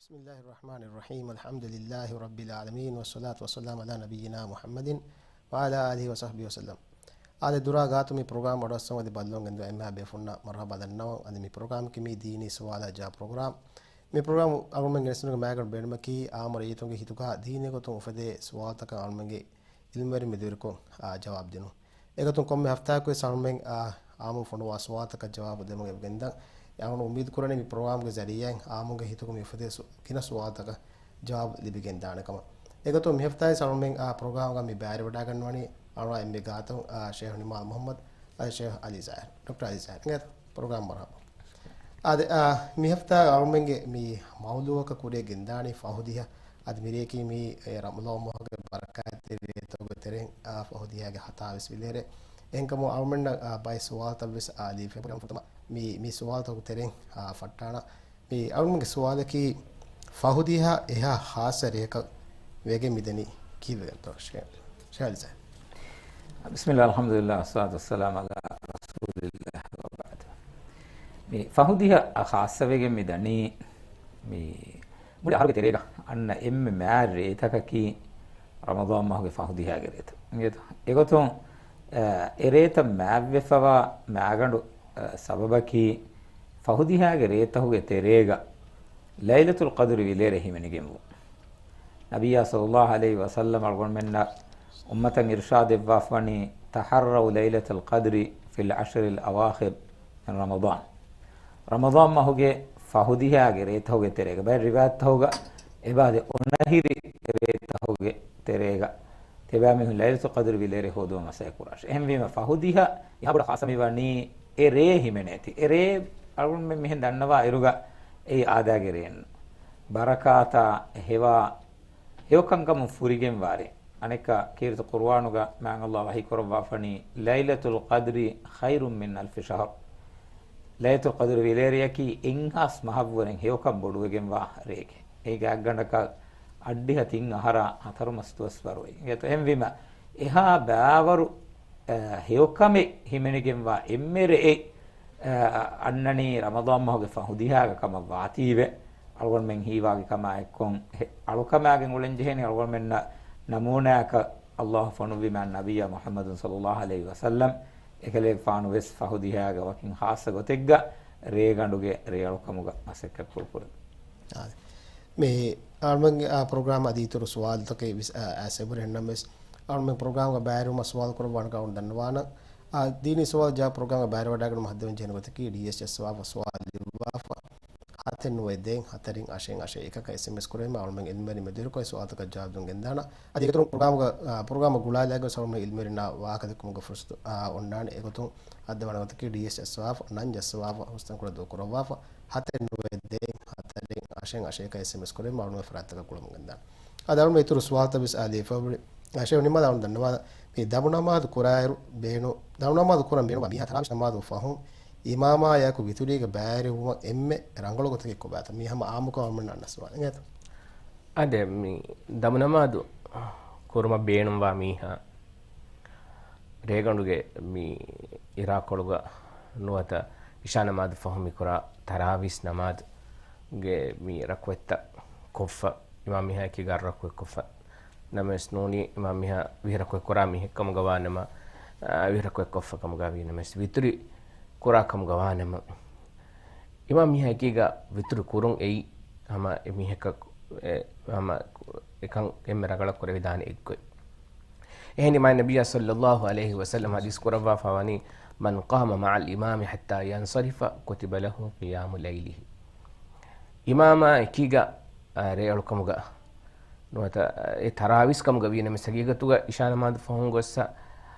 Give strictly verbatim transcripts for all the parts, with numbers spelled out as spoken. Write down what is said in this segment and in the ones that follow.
بسم الله الرحمن الرحيم. الحمد لله رب العالمين، والصلاة والسلام على نبينا محمد وعلى آله وصحبه وسلم. އާދެ، ދުރާ ގާތު މި ޕްރޮގްރާމް އަޑުއައްސަން އަދި ބައްލަވަން ގެންދަވާ އެންމެހާ ބޭފުޅުންނަށް މަރުޙަބާ ދަންނަވަން. އަދި މި ޕްރޮގްރާމަކީ މީ ދީނީ ސުވާލާ ޖަވާބު ޕްރޮގްރާމް. މި ޕްރޮގްރާމް އަޅުގަނޑުމެންގެ ނެސްނުގެ މާގަނޑު ބޭނުމަކީ އާއްމު ރައްޔިތުންގެ ހިތުގަ ދީނީ ގޮތުން އުފެދޭ ސުވާލުތަކަށް އަޅުގަނޑުމެންގެ އިލްމުވެރިން މެދުވެރިކޮށް، އާ، ޖަވާބު ދިނުން. އެގޮތުން ކޮންމެ ހަފްތާއަކުވެސް އަޅުމެން، އާ، އާއްމު ފޮނުވާ ސުވާލުތަކަށް ޖަވާބު ދެމުން އެބަ ގެންދަން. އަޅުގަނޑު އުއްމީދު ކުރަނީ މި ޕްރޮގްރާމްގެ ޒަރީއާއިން އާއްމުންގެ ހިތުގަ މި އުފެދޭ ސު-، ގިނަ ސުވާލުތަކަށް ޖަވާބު ލިބިގެން ދާނެ ކަމަށް. އެގޮތުން މި ހަފްތާއި އަޅުމެން، އާ، ޕްރޮގްރާމްގަ މި ބައިވެރިވަޑައިގަންނަވަނީ އަޅުގަނޑާ އެންމެ ގާތުން، އާ، ޝޭހް ނިމާލް މުޙައްމަދު އަދި ޝޭހް ޢަލީ ޒާހިރު، ޑޮކްޓަރ ޢަލީ ޒާހިރު. ޕްރޮގްރާމް މަރުޙަބާ. އާދެ، އާ، މި ހަފްތާ އަޅުމެންގެ މި މައުޟޫޢަކަށް ކުރިއަށް ގެންދާނީ ފަހު ދިހަ. އަދި މިރޭކީ މީ އެ ރަމަޟާން މަހުގެ ބަރަކާތްތެރި ރޭތަކުގެ ތެރެއިން، އާ، ފަހު ދިހައިގެ ހަތާވީސް ވިލޭރޭ. އެހެންކަމުން އަޅުމެންނަށް، އާ، ބައެއް ސުވާލުތައް ވެސް، އާ، ލިޔެފަ މި ސުވާލުތަކުގެ ތެރެއިން، އާ، ފައްޓާނަ. މި އަޅުގަނޑުގެ ސުވާލަކީ، ފަހު ދިހަ އެހާ ޚާއްޞަ ރެއަކަށް ވެގެން މިދަނީ ކީއްވެގެންތޯ؟ ޝޭ-، ޝޭހް ޢަލީ ޒާހިރު. بسم الله، الحمد لله، والصلاة والسلام على رسول الله وبعد. މި ފަހު ދިހަ ޚާއްޞަވެގެން މި ދަނީ، މި މުޅި އަހަރުގެ ތެރޭގަ އަންނަ އެންމެ މާތް ރޭތަކަކީ ރަމަޟާން މަހުގެ ފަހު ދިހައިގެ ރޭތައް. އިނގޭތޯ؟ އެގޮތުން، އަ، އެ ރޭތައް މާތްވެފަވާ މާގަނޑު، އަ، ސަބަބަކީ، ފަހު ދިހައިގެ ރޭތަކުގެ ތެރޭގަ ލައިލަތުލް ޤަދްރު ވިލޭރޭ ހިމެނިގެންވުން. ނަބިއްޔާ ޞައްލައްލާހު ޢަލައިހި ވަސައްލަމް އަޅުގަނޑުމެންނަށް އުއްމަތަށް އިރުޝާދެއްވާފަވަނީ، "تحروا ليلة القدر في العشر الأواخر من رمضان." ރަމަޟާން މަހުގެ ފަހު ދިހައިގެ ރޭތަކުގެ ތެރޭގަ، ބައެއް ރިވާޔަތްތަކުގަ އެބައާދޭ އޮނަހިރި ރޭތަކުގެ ތެރޭގަ ތިބާމީހުން ލައިލަތުލް ޤަދްރު ވިލޭރޭ ހޯދުމަށް މަސައްކަތް ކުރާށޭ. އެހެންވީމަ، ފަހު ދިހަ އެހާ ބޮޑަށް ޚާއްޞަ މިވަނީ އެ ރޭ ހިމެނޭތީ. އެ ރޭ އަޅުގަނޑުމެން މިހެން ދަންނަވާ އިރުގަ އެއީ އާދައިގެ ރޭއެއްނު. ބަރަކާތާ ހެވާ ހެޔޮކަންކަމުން ފުރިގެންވާ ރޭ. އަނެއްކާ ކީރިތި ޤުރުއާނުގަ މާތް ﷲ ވަޙީ ކުރައްވާފަނީ، "ليلة القدر خير من ألف شهر." ލައިލަތުލް ޤަދްރު ވިލޭރެއަކީ އެއްހާސް މަހަށްވުރެން ހެޔޮކަން ބޮޑުވެގެންވާ ރެއެކޭ. އޭގެ އަށްގަނޑަކަށް އަށްޑިހަ ތިން އަހަރާ ހަތަރު މަސް ދުވަސްވަރު އޮތް. އެހެންވީމަ، އެހާ ބާވަރު، އަ، ހެޔޮކަމެއް ހިމެނިގެންވާ އެންމެ ރެއެއް، އަ، އަންނަނީ ރަމަޟާން މަހުގެ ފަހު ދިހައިގަ ކަމަށް ވާތީވެ، އަޅުގަނޑުމެން ހީވާގި ކަމާ އެއްކޮށް، އަޅުކަމާގެން އުޅެން ޖެހޭނީ އަޅުގަނޑުމެންނަށް ނަމޫނާއަކަށް ﷲ ފޮނުއްވި މާތް ނަބިއްޔާ މުޙައްމަދު ޞައްލައްލާހު ޢަލައިހި ވަސައްލަމް. އެކަލޭގެފާނު ވެސް ފަހު ދިހައިގަ ވަކިން ޚާއްޞަ ގޮތެއްގަ ރޭގަނޑުގެ ރެއަޅުކަމުގަ މަސައްކަތް ކުރުކުރަން. އާދެ. މި އަޅުމެން، އާ، ޕްރޮގްރާމް އަދި އިތުރު ސުވާލުތަކެއް ވިސް-، އާ، އައިސް އެބުރި އަންނަމެސް، އަޅުމެން ޕްރޮގްރާމްގަ ބައިވެރިވުމަށް ސުވާލު ކުރައްވާނެ ކަމަށް ދަންނަވާނަން. އާ، ދީނީ ސުވާލު ޖަވާބު ޕްރޮގްރާމްގަ ބައިވެރިވަޑައިގަންނަމުން ހައްދަވަން ޖެހޭނެ ގޮތަކީ ޑީއެސް ޖައްސަވާފަ ސުވާލު ލިޔުއްވާފަ. ހަތެއް ނުވައެއް ދޭއް ހަތަރެއް އަށެއް އަށެއް އެކަކަށް އެސްއެމްއެސް ކުރެވުމަށް އަޅުމެން އިލްމުވެރިން މެދުވެރިކޮށް އެ ސުވާލުތަކަށް ޖަވާބު ދެމުން ގެންދާނަން. އަދި އެގޮތުން ޕްރޮގްރާމުގަ، އާ، ޕްރޮގްރާމަށް ގުޅާލާގެ ސަރުމެ އިލްމުވެރިންނާ ވާހަކަ ދެއްކުމުގެ ފުރުސަތު، އާ، އޮންނާނެ. އެގޮތުން ހައްދަވާނެ ގޮތަކީ ޑީއެސް ޖައްސަވާފަ، ނަން ޖައްސަވާފަ، ހުސްތަންކޮޅެއް ދޫކުރައްވާފަ، ހަތެއް ނުވައެއް ދޭއް ހަތަރެއް އަށެއް އަށެއް އެކަކަށް އެސްއެމްއެސް ކުރެވުމަށް އަޅުމެން ފަރާތްތަކަށް ގުޅަމުން ގެންދާނަން. އަދި އަޅުމެން އިތުރު ސުވާލުތައް ވެސް އާ ލިޔެފަ އެބުރި. އާ، ޝޭހް ނިމާލް އަޅުގަނޑު ދަންނަވާނަން. މި ދަމު ނަމާދު ކުރާއިރު ބޭނު-، ދަމު ނަމާދު ކުރަން ބޭނުންވާ މީހާ ތަރާވީސް ނަމާދު ފަހުން އިމާމާއާއެކު ވިތުރީގަ ބައިވެރިވުމަށް އެންމެ ރަނގަޅު ގޮތަކީ ކޮބާތޯ؟ މީ ހަމަ އާއްމުކޮށް އަޅުމެންނަށް އަންނަ ސުވާލެއް އިނގޭތޯ؟ އާދެ، މި ދަމު ނަމާދު ކުރުމަށް ބޭނުންވާ މީހާ ރޭގަނޑުގެ މި އިރާކޮޅުގަ ނުވަތަ އިޝާ ނަމާދު ފަހު މި ކުރާ ތަރާވީސް ނަމާދުގެ މި ރަކުޢަތްތައް ކޮށްފަ، އިމާމް މީހާއެކީގަ ރަކުޢަތް ކޮށްފަ. ނަމަވެސް ނޫނީ އިމާމް މީހާ ވިހި ރަކުޢަތް ކުރާ މީހެއް ކަމުގަ ވާނަމަ، އާ، ވިހި ރަކުޢަތް ކޮށްފަ ކަމުގަ ވީ. ނަމަވެސް ވިތުރި ކުރާ ކަމުގަ ވާނަމަ، އިމާމް މީހާއެކީގަ ވިތުރި ކުރުން އެއީ ހަމަ އެ މީހަކަށް، އެ، ހަމަ އެކަން އެންމެ ރަނގަޅަށް ކުރެވިދާނެ އެއްގޮތް. އެހެނީ މާތް ނަބިއްޔާ ޞައްލައްލާހު ޢަލައިހި ވަސައްލަމް ޙަދީޘް ކުރައްވާފަ ވަނީ، "من قام مع الإمام حتى ينصرف كتب له قيام ليله." އިމާމާ އެކީގަ، އާ، ރޭއަޅުކަމުގަ ނުވަތަ، އާ، އެ ތަރާވީސް ކަމުގަ ވީނަމަވެސް ހަގީގަތުގަ އިޝާ ނަމާދު ފަހުން ގޮއްސަ،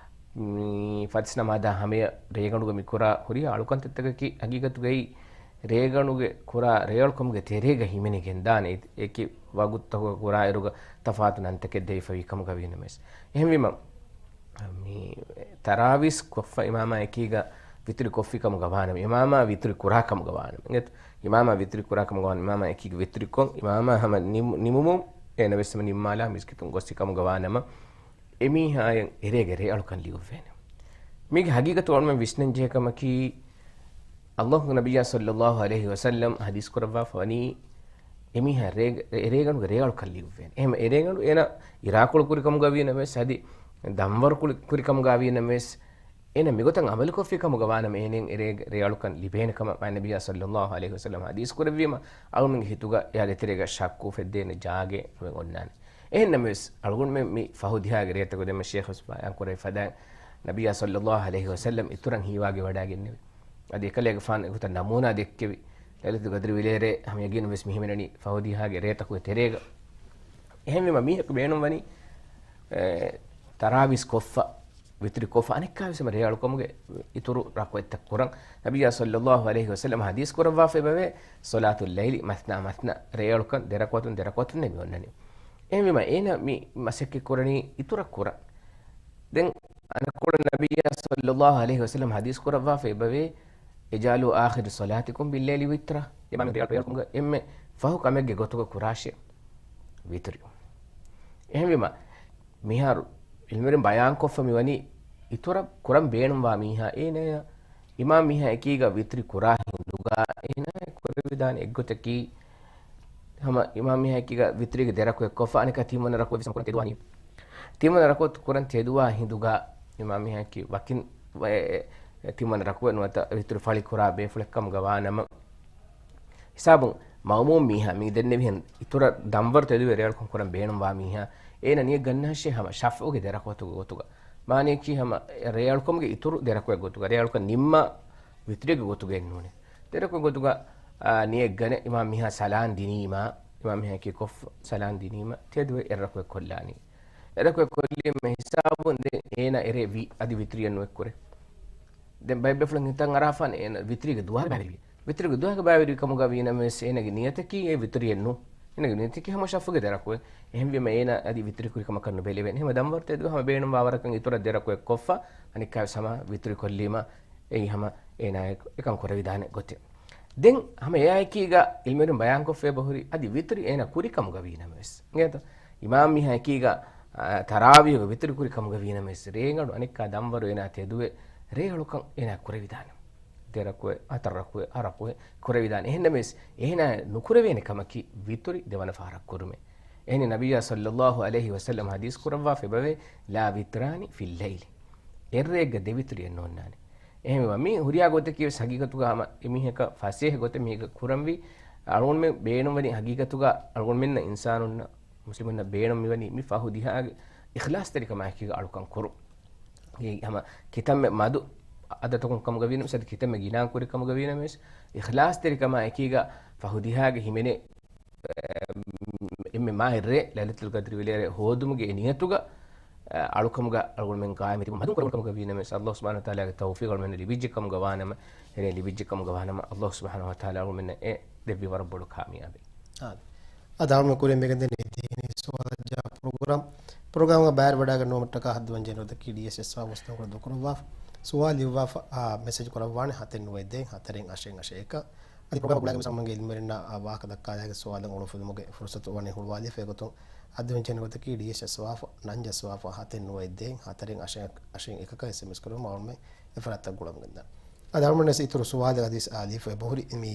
މި ފަތިސް ނަމާދާ ހަމަޔަށް ރޭގަނޑުގަ މި ކުރާ ހުރިހާ އަޅުކަންތައްތަކަކީ ހަގީގަތުގައި ރޭގަނޑުގެ ކުރާ ރޭއަޅުކަމުގެ ތެރޭގަ ހިމެނިގެންދާނެ. އެ-، އެކި ވަގުތުތަކުގަ ކުރާއިރުގަ ތަފާތު ނަންތަކެއް ދެވިފަވި ކަމުގަ ވީނަމަވެސް. އެހެންވީމަ، މި ތަރާވީސް ކޮށްފަ އިމާމާ އެކީގަ ވިތުރި ކޮށްފި ކަމުގަ ވާނަމަ، އިމާމާ ވިތުރި ކުރާ ކަމުގަ ވާނަމަ، އިނގޭތޯ؟ އިމާމާ ވިތުރި ކުރާ ކަމުގަ ވާނަމަ، އިމާމާ އެކީގަ ވިތުރި ކޮށް، އިމާމާ ހަމަ ނިމު-، ނިމުމުން އޭނަ ވެސް ހަމަ ނިންމާލާ މިސްކިތުން ގޮސްފި ކަމުގަ ވާނަމަ، އެމީހާއަށް އެރޭގެ ރޭއަޅުކަން ލިޔުއްވޭނެ. މީގެ ހަގީގަތު އަޅުމެން ވިސްނަން ޖެހޭ ކަމަކީ، ﷲގެ ނަބިއްޔާ ޞައްލައްލާހު ޢަލައިހި ވަސައްލަމް ޙަދީޘް ކުރައްވާފަ ވަނީ، އެމީހާ ރޭގަ-، އެ ރޭގަނޑުގެ ރޭއަޅުކަން ލިޔުއްވޭނެ. އެހެން އެ ރޭގަނޑު އޭނަ އިރާކޮޅު ކުރި ކަމުގަ ވީނަމަވެސް، އަދި ދަންވަރު ކުރި، ކުރި ކަމުގަ ވީނަމަވެސް، އޭނަ މިގޮތަށް އަމަލުކޮށްފި ކަމުގަ ވާނަމަ، އޭނައަށް އެ ރޭ-، ރޭއަޅުކަން ލިބޭނެ ކަމަށް މާތް ނަބިއްޔާ ޞައްލައްލާހު ޢަލައިހި ވަސައްލަމަ ޙަދީޘް ކުރެއްވީމަ، އަޅުގަނޑުގެ ހިތުގަ އެއާގެ ތެރޭގަ ޝައްކު އުފެއްދޭނެ ޖާގައެއް ނުވެ އޮންނާނެ. އެހެންނަމަވެސް، އަޅުގަނޑުމެން މި ފަހު ދިހާގެ ރޭތަކުގަ ދެންމެ ޝޭޚް ބަޔާން ކުރެވި ފަދައިން، ނަބިއްޔާ ޞައްލައްލާހު ޢަލައިހި ވަސައްލަމް އިތުރަށް ހީވާގިވަޑައިގެންނެވި. އަދި އެކަލޭގެފާނު އެގޮތަށް ނަމޫނާ ދެއްކެވި. ލައިލަތުލް ޤަދްރި ވިލޭރޭ ހަމަ ޔަގީނުން ވެސް މި ހިމެނެނީ ފަހު ދިހާގެ ރޭތަކުގެ ތެރޭގަ. އެހެންވީމަ މީހަކު ބޭނުންވަނީ، އެ، ތަރާވީސް ކޮށްފަ، ވިތުރި ކޮށްފަ، އަނެއްކާވެސް ހަމަ ރޭއަޅުކަމުގެ އިތުރު ރަކުޢަތްތައް ކުރަން. ނަބިއްޔާ ޞައްލައްލާހު ޢަލައިހި ވަސައްލަމަ ޙަދީޘް ކުރައްވާފައި ބަވޭ، ޞަލާތުލް ލައިލި މަސްނާ މަސްނާ، ރޭއަޅުކަން ދެރަކުޢަތުން ދެރަކުޢަތުން މި އޮންނަނީ. އެހެންވީމަ އޭނަ މި މަސައްކަތް ކުރަނީ އިތުރަށް ކުރަން. ދެން އަނެއްކޮޅަށް ނަބިއްޔާ ޞައްލައްލާހު ޢަލައިހި ވަސައްލަމަ ޙަދީޘް ކުރައްވާފައި ބަވޭ، "اجعلوا آخر صلاتكم بالليل وترا." އިމާމު ރޭ ރޭއަޅުކަމުގަ އެންމެ ފަހު ކަމެއްގެ ގޮތުގަ ކުރާށޭ ވިތުރި. އެހެންވީމަ، މިހާރު ޢިލްމުވެރިން ބަޔާންކޮށްފަ މިވަނީ، އިތުރަށް ކުރަން ބޭނުންވާ މީހާ އޭނަޔަށް އިމާމް މީހާ އެކީގަ ވިތުރި ކުރާ ހިނދުގަ އޭނާ ކުރެވިދާނެ އެއްގޮތަކީ، ހަމަ އިމާމް މީހާ އެކީގަ ވިތުރީގެ ދެރަކުއެއް ކޮށްފަ، އަނެކާ ތިންވަނަ ރަކުއެއް ވެސް ކުރަން ތެދުވާ ހިނދު. ތިންވަނަ ރަކުވަތު ކުރަން ތެދުވާ ހިނދުގަ އިމާމް މީހާއަކީ ވަކިން ވަ-، އެ، އެ، ތިންވަނަ ރަކުވަތް ނުވަތަ ވިތުރި ފަޅި ކުރާ ބޭފުޅެއް ކަމުގަ ވާނަމަ، ހިސާބުން މައުމޫމް މީހާ މި ދެންނެވިހެން އިތުރަށް ދަންވަރު ތެދުވެ ރޭއަޅުކަން ކުރަން ބޭނުންވާ މީހާ، އޭނަ ނިޔަތް ގަންނާށޭ ހަމަ ޝަފްޢުގެ ދެރަކުވަތުގެ ގޮތުގަ. މާނަޔަކީ ހަމަ ރޭއަޅުކަމުގެ އިތުރު ދެރަކުވެ ގޮތުގަ، ރޭއަޅުކަން ނިންމާ ވިތުރީގެ ގޮތުގައެއް ނޫނޭ. ދެރަކުވެ ގޮތުގަ، އާ، ނިޔަތް ގަނެ އިމާމް މީހާ ސަލާން ދިނީމާ، އިމާމް މީހާއަކީ ކޮށްފަ ސަލާން ދިނީމަ، ތެދުވެ އެއްރަކުވެ ކޮށްލާނީ. އެއްރަކުވެ ކޮށްލީމަ ހިސާބުން ދެން އޭނަ އެރޭ ވީ، އަދި ވިތުރިއެއް ނުއެއްކުރޭ. ދެން ބައެއް ބޭފުޅުން ހިތަށް އަރާފާނެ އޭނަ ވިތުރީގެ ދުވާ ބައިވެރިވި. ވިތުރީގެ ދުވާ ބައިވެރިވި ކަމުގަ ވީނަމަވެސް އޭނަގެ ނިޔަތަކީ އެ ވިތުރިއެއް ނޫން. އޭނަގެ ނިޔަތަކީ ހަމަ ޝަފްޢުގެ ދެރަކުވެ. އެހެންވީމަ އޭނަ އަދި ވިތުރި ކުރި ކަމަކަށް ނުބެލެވޭނެ. ހަމަ ދަންވަރު ތެދުވެ ހަމަ ބޭނުންވާ ވަރަކަށް އިތުރަށް ދެރަކުވެ ކޮށްފަ، އަނެއްކާވެސް ހަމަ ވިތުރި ކޮށްލީމަ، އެއީ ހަމަ އޭނާ އެކަން ކުރެވިދާނެ ގޮތެއް. ދެން ހަމަ އެއާއެކީގަ ޢިލްމުވެރިން ބަޔާންކޮށްފައި ބަހުރި އަދި ވިތުރި އޭނާ ކުރި ކަމުގަ ވީނަމަވެސް. އިނގޭތޯ؟ އިމާމް މީހާ އެކީގަ، އާ، ތަރާވީހުގަ ވިތުރި ކުރި ކަމުގަ ވީނަމަވެސް، ރޭގަނޑު އަނެއްކާ ދަންވަރު އޭނާ ތެދުވެ، ރޭއަޅުކަން އޭނާ ކުރެވިދާނެ. ދެ ރަކުވެ، ހަތަރު ރަކުވެ، ހަ ރަކުވެ ކުރެވިދާނެ. އެހެންނަމަވެސް، އޭނާ ނުކުރެވޭނެ ކަމަކީ ވިތުރި ދެވަނަ ފަހަރަށް ކުރުމޭ. އެހެނީ ނަބިއްޔާ ޞައްލައްލާހު ޢަލައިހި ވަސައްލަމް ޙަދީޘް ކުރައްވާފައި ބަވޭ، "لا وتران في الليل." އެއްރޭގަ ދެ ވިތުރިއެއް ނޯންނާނެ. އެހެންވީމަ މި ހުރިހާ ގޮތަކީ ވެސް ހަގީގަތުގަ ހަމަ އެމީހަކަށް ފަސޭހަ ގޮތެއް މީހަކަށް ކުރަންވީ، އަޅުގަނޑުމެން ބޭނުންވަނީ ހަގީގަތުގަ އަޅުގަނޑުމެންނަށް އިންސާނުންނަށް މުސްލިމުންނަށް ބޭނުން މިވަނީ މި ފަހު ދިހާގެ އިޚްލާޞްތެރިކަމާ އެކީގަ އަޅުކަން ކުރުން. އެ ހަމަ ކިތަންމެ މަދު އަދަދަކުން ކަމުގަ ވީނަމަވެސް، އަދި ކިތަންމެ ގިނާ ކުރި ކަމުގަ ވީނަމަވެސް، އިޚްލާޞްތެރިކަމާ އެކީގަ ފަހު ދިހާގެ ހިމެނޭ، އެ، އެންމެ މާތް ރޭ، ލައިލަތުލް ޤަދްރި ވިލޭރޭ ހޯދުމުގެ އެ ނިޔަތުގަ، އަ، އަޅުކަމުގަ އަޅުގަނޑުމެން ޤާއިމް ތިބުން މަދުން ކުރަމުން ކަމުގަ ވީނަމަވެސް، ﷲ ސުބްޙާނަހޫ ވަތަޢާލާގެ ތައުފީޤު އަޅުގަނޑުމެންނަށް ލިބިއްޖެ ކަމުގަ ވާނަމަ، އެނެ ލިބިއްޖެ ކަމުގަ ވާނަމަ، ﷲ ސުބްޙާނަހޫ ވަތަޢާލާ އަޅުގަނޑުމެންނަށް އެ ދެއްވި ވަރަށް ބޮޑު ކާމިޔާބެއް. އާދެ. އަދި އަޅުގަނޑު ކުރިން މިގެންދެނީ ދީނީ ސުވާލަށް ޖަވާބު ޕްރޮގްރާމް. ޕްރޮގްރާމްގަ ބައިވެރިވެވަޑައިގަންނަވާ މަށަކަށް ހައްދަވަން ޖެހޭ ނުވަތަ ޑީޑީއެސް އެއް ސުވާލު މަސްތަކުން ދޫކުރައްވާ. ސުވާލު ލިޔުއްވާފަ، އާ، މެސެޖް ކުރައްވާނެ ހަތެއް ނުވައެއް ދޭއް ހަތަރެއް އަށެއް އަށެއް އެކަ. އަދި ޕްރޮގްރާމް ގުޅާގެ މި ސަމަންގެ އިލްމުވެރިންނާ ވާހަކަ ދައްކާލާގެ ސުވާލު އުޅުފުލުމުގެ ފުރުސަތު ވަނީ ހުޅުވާލި ފޭގޮތުން ހައްދަވަން ޖެހޭ ނުވަތަ ޑީޑީއެސް އެއް ސުވާލު ނަންޖަ ސުވާލު ހަތެއް ނުވައެއް ދޭއް ހަތަރެއް އަށެއް އަށެއް އެކަކަށް އެސްއެމްއެސް ކުރުމަށް އަޅުމެން އެފަރާތްތައް ގުޅަމުން ގެންދާނެ. އަދި އަޅުމެން އިތުރު ސުވާލެއް އަދި އާލިފައި ބޮހުރި މި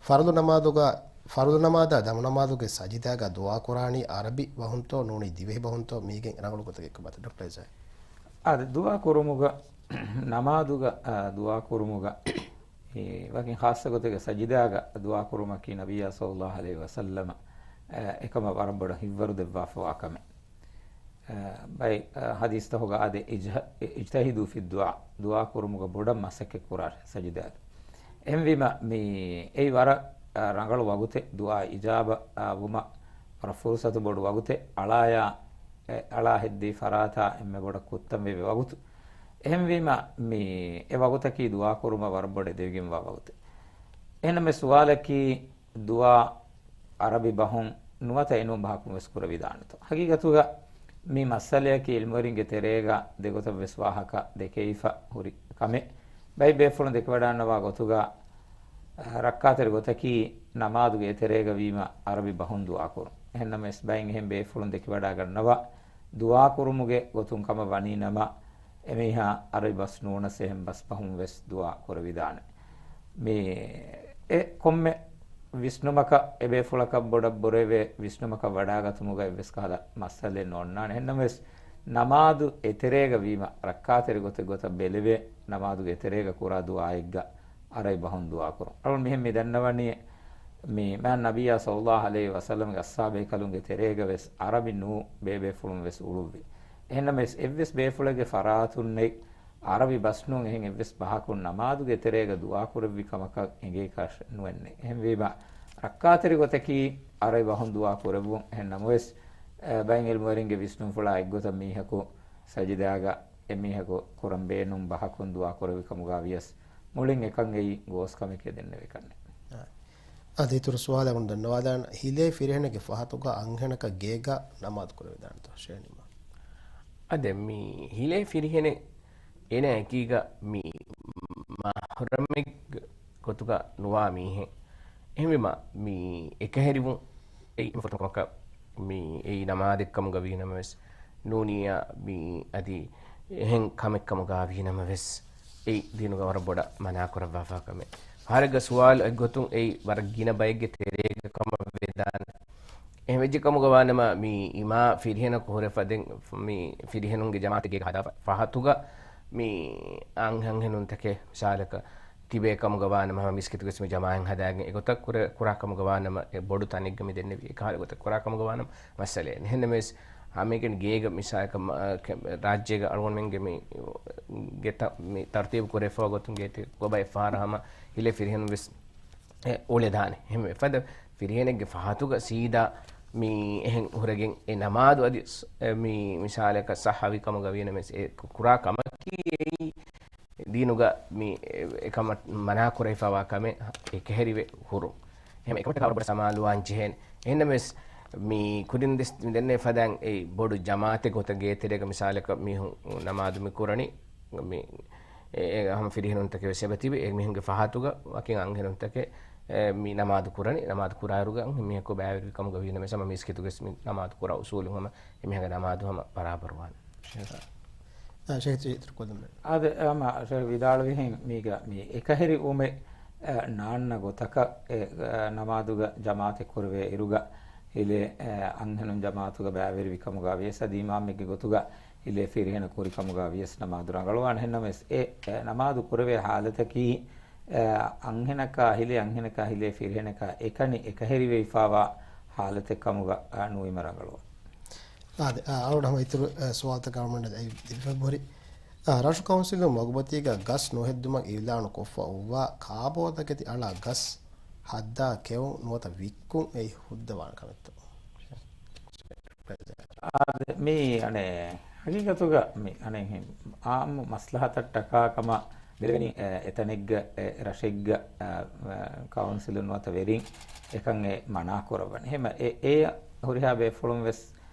ފަރުޟު ނަމާދުގަ، ފަރުޟު ނަމާދާ ދަމު ނަމާދުގެ ސަޖިދާގަ ދުޢާ ކުރާނީ އަރަބި ބަހުންތޯ ނޫނީ ދިވެހި ބަހުންތޯ މީގެން ރަނގަޅު ގޮތަކީ ކޮބާތަ ޑޮކްޓަރ އިޒާ؟ އާދެ، ދުޢާ ކުރުމުގަ، ނަމާދުގަ، އާ، ދުޢާ ކުރުމުގަ، އެ، ވަކިން ޚާއްޞަ ގޮތެއްގަ ސަޖިދާގަ ދުޢާ ކުރުމަކީ ނަބިއްޔާ ޞައްލައްލާހު ޢަލައިހި ވަސައްލަމަ، އެ، އެކަމަށް ވަރަށް ބޮޑަށް ހިއްވަރު ދެއްވާފަވާ ކަމެއް. އަ، ބައެއް، އަ، ޙަދީޘްތަކުގަ އާދެ، އިޖްހަ-، އި-، اجتهدوا في الدعاء، ދުޢާ ކުރުމުގަ ބޮޑަށް މަސައްކަތް ކުރާށޭ ސަޖިދާގަ. އެހެންވީމަ، މި، އެއީ ވަރަށް، އަ، ރަނގަޅު ވަގުތެއް، ދުޢާ އިޖާބަ، އަ، ވުމަށް ވަރަށް ފުރުޞަތު ބޮޑު ވަގުތެއް، އަޅާޔާ، އެ، އަޅާ ހެއްދި ފަރާތާ އެންމެ ބޮޑަށް ކުއްތަން ވެވޭ ވަގުތު. އެހެންވީމަ، މި، އެ ވަގުތަކީ ދުޢާ ކުރުމަށް ވަރަށް ބޮޑަށް ދެވިގެންވާ ވަގުތެއް. އެހެންނަމަ ސުވާލަކީ، ދުޢާ ޢަރަބި ބަހުން ނުވަތަ އެނޫން ބަހަކުން ވެސް ކުރެވިދާނެތޯ؟ ޙަޤީޤަތުގަ މި މައްސަލަޔަކީ ޢިލްމުވެރިންގެ ތެރޭގަ ދެގޮތަށް ވެސް ވާހަކަ ދެކެވިފަ ހުރި ކަމެއް. ބައެއް ބޭފުޅުން ދެކެވަޑައިގަންނަވާ ގޮތުގަ، ރައްކާތެރި ގޮތަކީ ނަމާދުގެ އެތެރޭގަ ވީމަ ޢަރަބި ބަހުން ދުޢާ ކުރުން. އެހެންނަމަވެސް ބައެއް އެހެން ބޭފުޅުން ދެކެވަޑައިގަންނަވާ ދުޢާ ކުރުމުގެ ގޮތުން ކަމަށް ވަނީ ނަމަ، އެމީހާ ޢަރަބި ބަސް ނޫނަސް އެހެން ބަސް ބަހުން ވެސް ދުޢާ ކުރެވިދާނެ. މި އެ ކޮންމެ ވިސްނުމަކަށް އެބޭފުޅަކަށް ބޮޑަށް ބުރެވޭ ވިސްނުމަކަށް ވަޑާގަތުމުގަ އެއްވެސް ކަހަލަ މައްސަލައެއް ނޯންނާނެ. އެހެންނަމަވެސް، ނަމާދު އެތެރޭގަ ވީމަ، ރައްކާތެރި ގޮތެއް ގޮތަށް ބެލެވޭ، ނަމާދުގެ އެތެރޭގަ ކުރާ ދުޢާއެއްގަ އަރަބި ބަހުން ދުޢާ ކުރުން. އަޅުން މިހެން މި ދަންނަވަނީ، މި މާތް ނަބިއްޔާ ޞައްލައްލާހު ޢަލައިހި ވަސައްލަމްގެ އަޞްޙާބު ބޭކަލުންގެ ތެރޭގަ ވެސް އަރަބި ނޫ ބޭބޭފުޅުން ވެސް އުޅުއްވި. އެހެންނަމަވެސް، އެއްވެސް ބޭފުޅެއްގެ ފަރާތުންނެއް އަރަބި ބަސް ނޫން އެހެން އެއްވެސް ބަހަކުން ނަމާދުގެ ތެރޭގަ ދުޢާ ކުރެއްވި ކަމަކަށް އެނގޭކަށް ނުވެންނެ. އެހެންވީމަ، ރައްކާތެރި ގޮތަކީ އަރަބި ބަހުން ދުޢާ ކުރެއްވުން. އެހެން ނަމަވެސް، އަ، ބައެއް ޢިލްމުވެރިންގެ ވިސްނުންފުޅާ އެއްގޮތަށް މީހަކު ސަޖިދާގަ އެމީހަކު ކުރަން ބޭނުން ބަހަކުން ދުޢާ ކުރެއްވި ކަމުގަ ވިޔަސް، މުޅިން އެކަން އެއީ ގޯސް ކަމެކޭ ދެންނެވި ކަންނެ. އާ. އަދި އިތުރު ސުވާލެއް އަޅުގަނޑު ދަންނަވާލާނަން. ހިލޭ ފިރިހެނެއްގެ ފަހަތުގަ އަންހެނަކަށް ގޭގަ ނަމާދު ކުރެވިދާނެތޯ؟ ޝޭނިމާ. އާދެ، މި ހިލޭ ފިރިހެނެއް އޭނާ އެކީގަ މި މަޙްރަމެއްގެ ގޮތުގަ ނުވާ މީހެއް. އެހެންވީމަ، މި އެކަހެރިވުން އެއީ މި ފޮތުން ކަމަކަށް މި އެއީ ނަމާދެއްކަމުގަ ވީނަމަވެސް، ނޫނިއްޔާ މި އަދި އެހެން ކަމެއްކަމުގަ ވީނަމަވެސް، އެއީ ދީނުގަ ވަރަށް ބޮޑަށް މަނާކުރައްވާފާ ކަމެއް. ފަހަރެއްގަ ސުވާލު އެއްގޮތުން އެއީ ވަރަށް ގިނަ ބައެއްގެ ތެރޭގަ ކަމަށް ވެދާނެ. އެހެން ވެއްޖެ ކަމުގަ ވާނަމަ، މި އިމާ ފިރިހެނަކު ހުރެ ފަދައިން، މި ފިރިހެނުންގެ ޖަމާޢަތެއް ގޭގަ ހަދާފަ ފަހަތުގަ، މި އަންހެނުންތަކެއް މިސާލަކަށް ތިބޭ ކަމުގަ ވާނަމަ، ހަމަ މިސްކިތުގެ މި ޖަމާޢަތް ހަދާގެން އެގޮތަށް ކުރެ، ކުރާ ކަމުގަ ވާނަމަ، އެ ބޮޑު ތަނެއްގަ މި ދެންނެވި އެކަހަލަ ގޮތަށް ކުރާ ކަމުގަ ވާނަމަ މައްސަލައެއް ނެ. އެހެންނަމަވެސް، ހަމައެކަނި ގޭގަ މިސާލަކަށް މަ-، ކެ-، ރާއްޖޭގަ އަޅުގަނޑުމެންގެ މި ގެ ތަ-، މި ތަރުތީބު ކުރެފަވާ ގޮތުން ގޭތެރޭ ގޮބައި ފަހަރަށް ހަމަ ހިލޭ ފިރިހެނުން ވެސް އެ، އުޅެދާނެ. އެހެންވެ، ފަދަ ފިރިހެނެއްގެ ފަހަތުގަ ސީދާ މި އެހެން ހުރެގެން އެ ނަމާދު އަދި ސް-، އެ، މި މިސާލަކަށް ސައްހަވި ކަމުގަ ވީނަމަވެސް، އެ ކު-، ކުރާ ކަމަކީ އެއީ ދީނުގަ މި އެ، އެކަމަށް މަނާ ކުރެވިފައިވާ ކަމެއް އެކަހެރިވެ ހުރުން. އެހެން އެކަމަށްޓަކާ ވަރަށް ބޮޑަށް ސަމާލުވާން ޖެހޭނެ. އެހެންނަމަވެސް، މި ކުދިން ދެސް މި ދެންނެވި ފަދައިން އެ ބޮޑު ޖަމާޢަތެއް ގޮތަށް ގޭތެރޭގަ މިސާލަކަށް މީހުން ނަމާދު މި ކުރަނީ މި އެ، އެ، ހަމަ ފިރިހެނުންތަކެއް ވެސް އެބަތިބި، އެމީހުންގެ ފަހަތުގަ ވަކިން އަންހެނުންތަކެއް، އެ، މި ނަމާދު ކުރަނީ، ނަމާދު ކުރާއިރުގަ އަންހެން މީހަކު ބައިވެރިވި ކަމުގަ ވީނަމަވެސް، ހަމަ މިސްކިތުގެ ވެސް މި ނަމާދު ކުރާ އުސޫލުން ހަމަ އެމީހާގެ ނަމާދު ހަމަ ބަރާބަރުވާނެ. އާ، ޝަހީދު އިތުރު ކޮށްލަމުން. އާދެ، ހަމަ ޝަހީދު ވިދާޅުވިހެން މީގަ މި އެކަހެރިވުމެއް، އެ، ނާންނަ ގޮތަކަށް، އެ، އެ، ނަމާދުގަ ޖަމާޢަތެއް ކުރެވޭ އިރުގަ ހިލޭ، އެ، އަންހެނުން ޖަމާޢަތުގަ ބައިވެރިވި ކަމުގަ ވިޔަސް އަދި އިމާމެއްގެ ގޮތުގަ ހިލޭ ފިރިހެނަށް ކުރި ކަމުގަ ވިޔަސް ނަމާދު ރަނގަޅުވާނެ. އެހެންނަމަވެސް އެ، އެ، ނަމާދު ކުރެވޭ ހާލަތަކީ، އެ، އަންހެނަކާ ހިލޭ އަންހެނަކާ ހިލޭ ފިރިހެނަކާ އެކަނި އެކަހެރިވެފައިވާ ހާލަތެއް ކަމުގަ، އަ، ނުވީމަ ރަނގަޅުވާ. އާދެ، އަ، އަޅުގަނޑު ހަމަ އިތުރު، އެ، ސުވާލުތަކަށް އަޅުގަނޑަށް ދެވިފަ ހުރި. އަ، ރަށު ކައުންސިލުން މަގުމަތީގަ ގަސް ނުހެއްދުމަށް އިއުލާނު ކޮށްފަ އޮއްވާ ކާބޯތަކެތި އަޅާ ގަސް ހައްދާ ކެއުން ނުވަތަ ވިއްކުން އެއީ ހުއްދަވާނެ ކަމެއްތޯ؟ އާދެ، މީ އަނެއް ހަގީގަތުގަ މި އަނެއް އާއްމު މަސްލަހަތަށްޓަކާ ކަމަށް ބެލެވެނީ، އެ، އެތަނެއްގަ، އެ، ރަށެއްގަ، އެ، އެ، ކައުންސިލުން ނުވަތަ ވެރިން އެކަން އެ މަނާ ކުރައްވަނީ. އެހެން އެ، އެ ހުރިހާ ބޭފުޅުން ވެސް،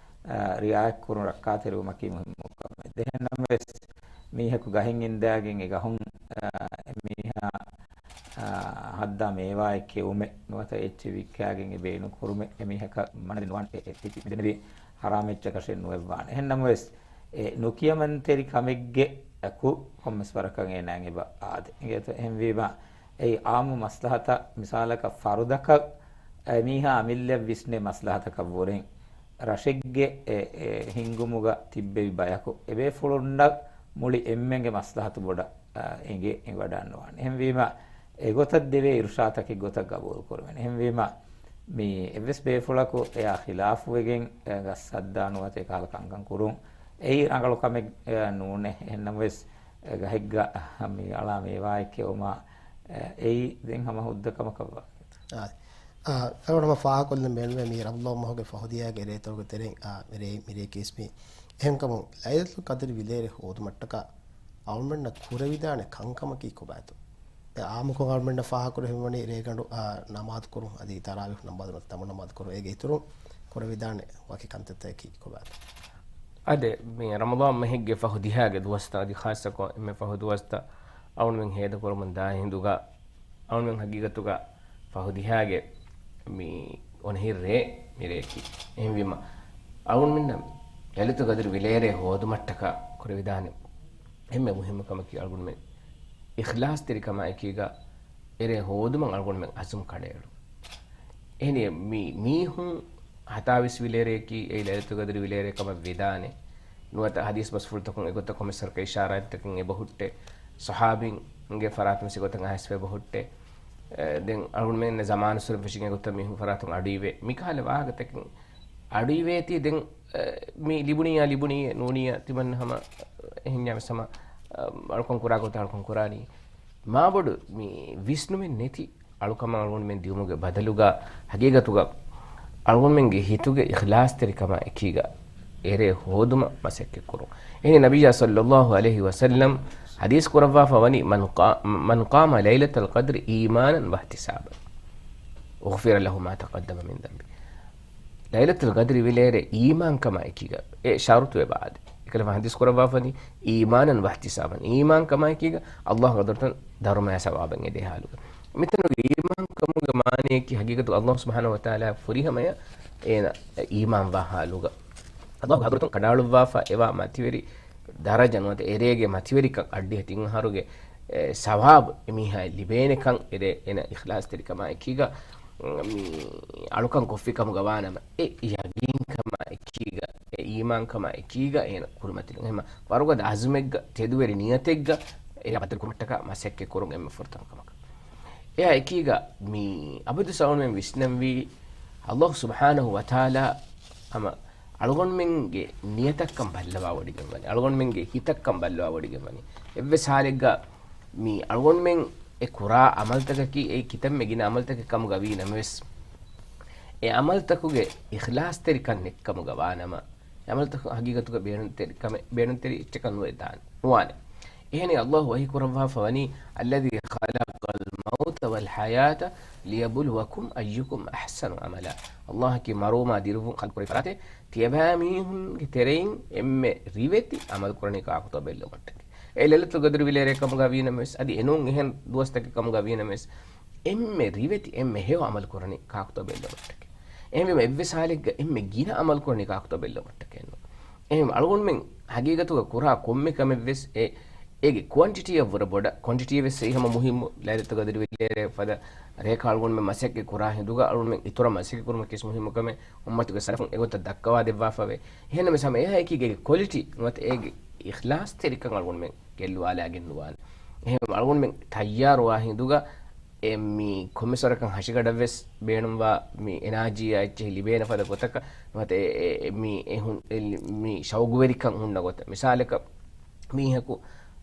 އެ، ރިއާޔަތް ކުރުން ރައްކާތެރިވުމަކީ މުހިއްމު ކަމެއް. އެހެންނަމަވެސް މީހަކު ގަހެއް އިންދާގެން އެ ގަހުން، އެ، އެމީހާ އާ، ހައްދާ މޭވާއެއް ކެއުމެއް ނުވަތަ އެއްޗެއް ވިއްކާގެން އެ ބޭނުން ކުރުމެއް އެމީހަކަށް މަނަދެއް ނުވާނެ. އެ، އެ، އެ، އެ، މިދެންނެވި ހަރާމް އެއްޗަކަށެއް ނުވެއްވާނެ. އެހެން ނަމަވެސް، އެ، ނުކިޔަމަންތެރި ކަމެއްގެ އަކު ކޮންމެސް ވަރަކަށް އޭނާއަށް އެބަ އާދެ. އިނގޭތޯ؟ އެހެންވީމަ، އެއީ އާއްމު މަސްލަހަތަށް މިސާލަކަށް ފަރުދަކަށް އެމީހާ އަމިއްލައަށް ވިސްނޭ މަސްލަހަތަކަށްވުރެން ރަށެއްގެ އެ، އެ، ހިންގުމުގަ ތިއްބެވި ބަޔަކު އެބޭފުޅުންނަށް މުޅި އެންމެންގެ މަސްލަހަތު ބޮޑަށް އާ، އެނގޭ އެނގިވަޑާން ނުވާނެ. އެހެންވީމަ، އެގޮތަށް ދެވޭ އިރުޝާދަކީ ގޮތަށް ގަބޫލު ކުރުމެއް. އެހެންވީމަ، މި އެއްވެސް ބޭފުޅަކު އެއާ ޚިލާފުވެގެން، އެ، ގަސް ހައްދާ ނުވަތަ އެކަހަލަ ކަންކަން ކުރުން އެއީ ރަނގަޅު ކަމެއް، އެ، ނޫނޭ. އެހެންނަމަވެސް، އެ، ގަހެއްގަ މި އަޅާ މޭވާއެއް ކެއުމާ، އެ، އެއީ ދެން ހަމަ ހުއްދަ ކަމަކަށް ވާ. އާ، އަ، އެވަރު ހަމަ ފާހަގަކޮށްލަން ބޭނުންވޭ މި ރަމަޟާން މަހުގެ ފަހު ދިހައިގެ ރޭތަކުގެ ތެރެއިން، އާ، މިރޭ، މިރޭ ކީސް މި. އެހެންކަމުން ލައިލަތުލް ޤަދްރި ވިލޭރޭ ހޯދުމަށްޓަކާ އަޅުމެންނަށް ކުރެވިދާނެ ކަންކަމަކީ ކޮބާތޯ؟ އެ އާއްމުކޮށް އަޅުމެންނަށް ފާހަގަކުރެވެންވަނީ ރޭގަނޑު، އާ، ނަމާދު ކުރުން، އަދި ތަރާވީޙު ނަމާދު، ނަމާދު ކުރުން. އޭގެ އިތުރުން ކުރެވިދާނެ ވަކި ކަންތައްތަކަކީ ކޮބާތޯ؟ އަދި މި ރަމަޟާން މަހެއްގެ ފަހު ދިހައިގެ ދުވަސްތައް އަދި ޚާއްޞަކޮށް އެންމެ ފަހު ދުވަސްތައް އަޅުމެން ހޭދަކުރަމުން ދާ ހިނދުގަ އަޅުމެން ހަގީގަތުގަ ފަހު ދިހައިގެ މި އޮނަހިރު ރޭ މި ރެޔަކީ. އެހެންވީމަ، އަޅުމެންނަށް ލައިލަތުލް ޤަދްރި ވިލޭރޭ ހޯދުމަށްޓަކާ ކުރެވިދާނެ އެންމެ މުހިއްމު ކަމަކީ އަޅުގަނޑުމެން އިޚްލާޞްތެރިކަމާ އެކީގަ އެރޭ ހޯދުމަށް އަޅުގަނޑުމެން އަޒުމް ކަނޑައެޅުން. އެހެނީ މި މީހުން ހަތާވީސް ވިލޭރެއަކީ އެއީ ލައިލަތުލް ޤަދްރި ވިލޭރޭ ކަމަށް ވެދާނެ. ނުވަތަ ޙަދީޘް ބަސްފުޅުތަކުން އެގޮތަށް ކޮންމެސް ވަރަކަށް އިޝާރާތްތަކެއް އެބަހުއްޓޭ. ޞަޙާބީންގެ ފަރާތުން ވެސް އެގޮތަށް އައިސްފަ އެބަހުއްޓޭ. އެ، ދެން އަޅުގަނޑުމެން ޒަމާނުއްސުރެ ފެށިގެން އެގޮތަށް މީހުން ފަރާތުން އަޑުއިވޭ. މިކަހަލަ ވާހަކަތަކެއް އަޑުއިވޭތީ ދެން، އެ، މި ލިބުނީޔާ ލިބުނީ ނޫނީޔާ ތިމަން ހަމަ އެހެންޏާ ވެސް ހަމަ، އަ، އަޅުކަން ކުރާ ގޮތަށް އަޅުކަން ކުރާނީ. މާބޮޑު މި ވިސްނުމެއް ނެތި އަޅުކަމަށް އަޅުގަނޑުމެން ދިއުމުގެ ބަދަލުގަ ހަގީގަތުގަ އަޅުގަނޑުމެންގެ ހިތުގެ އިޚްލާޞްތެރިކަމާ އެކީގަ އެރޭ ހޯދުމަށް މަސައްކަތްކުރުން. އެހެނީ ނަބިއްޔާ ޞައްލައްލާހު ޢަލައިހި ވަސައްލަމް ޙަދީޘް ކުރައްވާފަ ވަނީ، "من قا-، من قام ليلة القدر إيمانا واحتسابا غفر له ما تقدم من ذنبه." ލައިލަތުލް ޤަދްރި ވިލޭރޭ އީމާންކަމާ އެކީގަ، އެ ޝަރުޠު އެބަ އާދެ. އެކަލަ ޙަދީޘް ކުރައްވާފަނީ، "إيمانا واحتسابا." އީމާންކަމާ އެކީގަ، ﷲ ގަދަރުތަން ދަރުމަޔާ ސަވާބެއް އެދޭ ޙާލުގަ. މިތަނުގެ އީމާންކަމުގެ މާނަޔަކީ ޙަގީގަތު ﷲ ސުބްޙާނަހޫ ވަތަޢާލާ ފުރިހަމަޔަށް އޭނަ އީމާންވާ ޙާލުގަ. ﷲ ގަދަރުތަން ކަނޑައަޅުއްވާފަ އެވާ މަތިވެރި ދަރަޖަ ނުވަތަ އެރޭގެ މަތިވެރިކަން އަށްޑިހަ ތިން އަހަރުގެ، އެ، ސަވާބު އެމީހާއަށް ލިބޭނެކަން އެރޭ އޭނަ އިޚްލާޞްތެރިކަމާ އެކީގަ، މި އަޅުކަން ކޮށްފި ކަމުގަ ވާނަމަ، އެ ޔަގީންކަމާ އެކީގަ، އެ އީމާންކަމާ އެކީގަ އޭނަ ކުރިމަތިލުން. އެހެންމަ ވަރުގަދަ ޢަޒުމެއްގަ، ތެދުވެރި ނިޔަތެއްގަ އޭނަ ބަދަލު ކުރުމަށްޓަކާ މަސައްކަތް ކުރުން އެންމެ ފުރަތަމަ ކަމަކަށް. އެއާ އެކީގަ މި އަބަދު ސައުންމެން ވިސްނަންވީ، ﷲ ސުބްޙާނަހޫ ވަތަޢާލާ ހަމަ އަޅުގަނޑުމެންގެ ނިޔަތަށްކަން ބައްލަވާވޮޑިގެންވަނީ، އަޅުގަނޑުމެންގެ ހިތަށްކަން ބައްލަވާވޮޑިގެންވަނީ. އެއްވެސް ހާލެއްގަ މި އަޅުގަނޑުމެން އެ ކުރާ ޢަމަލުތަކަކީ އެ ކިތަންމެ ގިނަ ޢަމަލުތަކެއް ކަމުގަ ވީ ނަމަވެސް، އެ ޢަމަލުތަކުގެ އިޚްލާޞްތެރިކަން ނެތްކަމުގަ ވާނަމަ، އެ ޢަމަލުތަކު ޙަޤީޤަތުގަ ބޭނުންތެރި ކަމެއް، ބޭނުންތެރި އެއްޗަކަށް ނުވެދާނެ، ނުވާނެ. އެހެނީ ﷲ ވަޙީ ކުރައްވާފަ ވަނީ، "الذي خلق الموت والحياة ليبلوكم أيكم أحسن عملا." ﷲ އަކީ މަރުވުމާ ދިރުވުން ޚަލްޤު ކުރެވި ފަރާތެއް، ތިޔަބައިމީހުންގެ ތެރެއިން އެންމެ ރިވެތި ޢަމަލު ކުރަނީ ކާކުތޯ ބެއްލެވުމަށްޓަކައި. އެ ލައިލަތުލް ޤަދްރި ވިލޭރޭ ކަމުގަ ވީ ނަމަވެސް، އަދި އެނޫން އެހެން ދުވަސްތަކެއް ކަމުގަ ވީ ނަމަވެސް، އެންމެ ރިވެތި، އެންމެ ހެޔޮ ޢަމަލު ކުރަނީ ކާކުތޯ ބެއްލެވުމަށްޓަކައި. އެހެންވީމަ އެއްވެސް ހާލެއްގަ އެންމެ ގިނަ ޢަމަލު ކުރަނީ ކާކުތޯ ބެއްލެވުމަށްޓަކައި ނޫން. އެހެން އަޅުގަނޑުމެން ޙަޤީޤަތުގަ ކުރާ ކޮންމެ ކަމެއްވެސް އެ، އޭގެ ކުއަންޓިޓީއަށް ވުރެ ބޮޑަށް، ކުއަންޓިޓީ ވެސް އެއީ ހަމަ މުހިއްމު. ލައިލަތުލް ޤަދްރި ވިލޭރޭ ފަދަ ރެއަކަށް އަޅުގަނޑުމެން މަސައްކަތް ކުރާ ހިނދުގަ އަޅުގަނޑުމެން އިތުރަށް މަސައްކަތް ކުރުމަކީ ވެސް މުހިއްމު ކަމެއް. އުއްމަތުގެ ސަލަފުން އެގޮތަށް ދައްކަވާ ދެއްވާފަވޭ. އެހެންނަމަވެސް ހަމަ އެއާ އެކީގަ އޭގެ ކޮލިޓީ ނުވަތަ އޭގެ އިޚްލާޞްތެރިކަން އަޅުގަނޑުމެން ގެއްލުވާލާގެން ނުވާނެ. އެހެން އަޅުގަނޑުމެން ތައްޔާރުވާ ހިނދުގަ އެ މި ކޮންމެސް ވަރަކަށް ހަށިގަނޑަށް ވެސް ބޭނުންވާ މި އެނާޖީއާ އެއްޗެހި ލިބޭނެ ފަދަ ގޮތަކަށް ނުވަތަ އެ، އެ، އެ މި އެހުން، އެ ލި-، މި ޝައުގުވެރިކަން ހުންނަ ގޮތަށް. މިސާލަކަށް މީހަކު،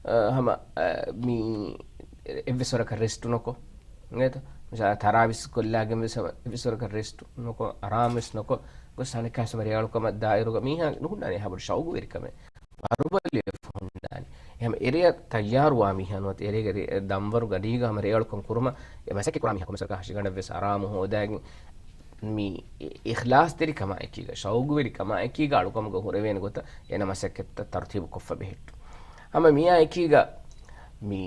އަ، ހަމަ، އަ، މި އެއްވެސް ވަރަކަށް ރެސްޓު ނުކޮށް، އިނގޭތަ؟ މިސާލަށް ތަރާވީސް ކޮށްލާގެން ވެސް ހަމަ އެއްވެސް ވަރަކަށް ރެސްޓު ނުކޮށް، އަރާމް ވެސް ނުކޮށް، ގޮސް އަނެއްކާވެސް ހަމަ ރޭއަޅުކަމަށް ދާއިރުގަ މީހާ ނުހުންނާނެ އެހާ ބޮޑު ޝައުގުވެރިކަމެއް. ވަރުބަލިވެފަ ހުންނާނެ. އެހެން އެރެއަށް ތައްޔާރުވާ މީހާ ނުވަތަ އެރޭގެ ރޭ-، ދަންވަރު ގަޑީގަ ހަމަ ރޭއަޅުކަން ކުރުމަށް އެ މަސައްކަތް ކުރާ މީހާ ކޮންމެސް ވަރަކަށް ހަށިގަނޑަށް ވެސް އަރާމު ހޯދާގެން މި އި-، އިޚްލާޞްތެރިކަމާ އެކީގަ، ޝައުގުވެރިކަމާ އެކީގަ އަޅުކަމުގަ ހުރެވޭނެ ގޮތަށް އޭނަ މަސައްކަތްތައް ތަރުތީބު ކޮށްފަ ބެހެއްޓުން. ހަމަ މިއާ އެކީގަ މި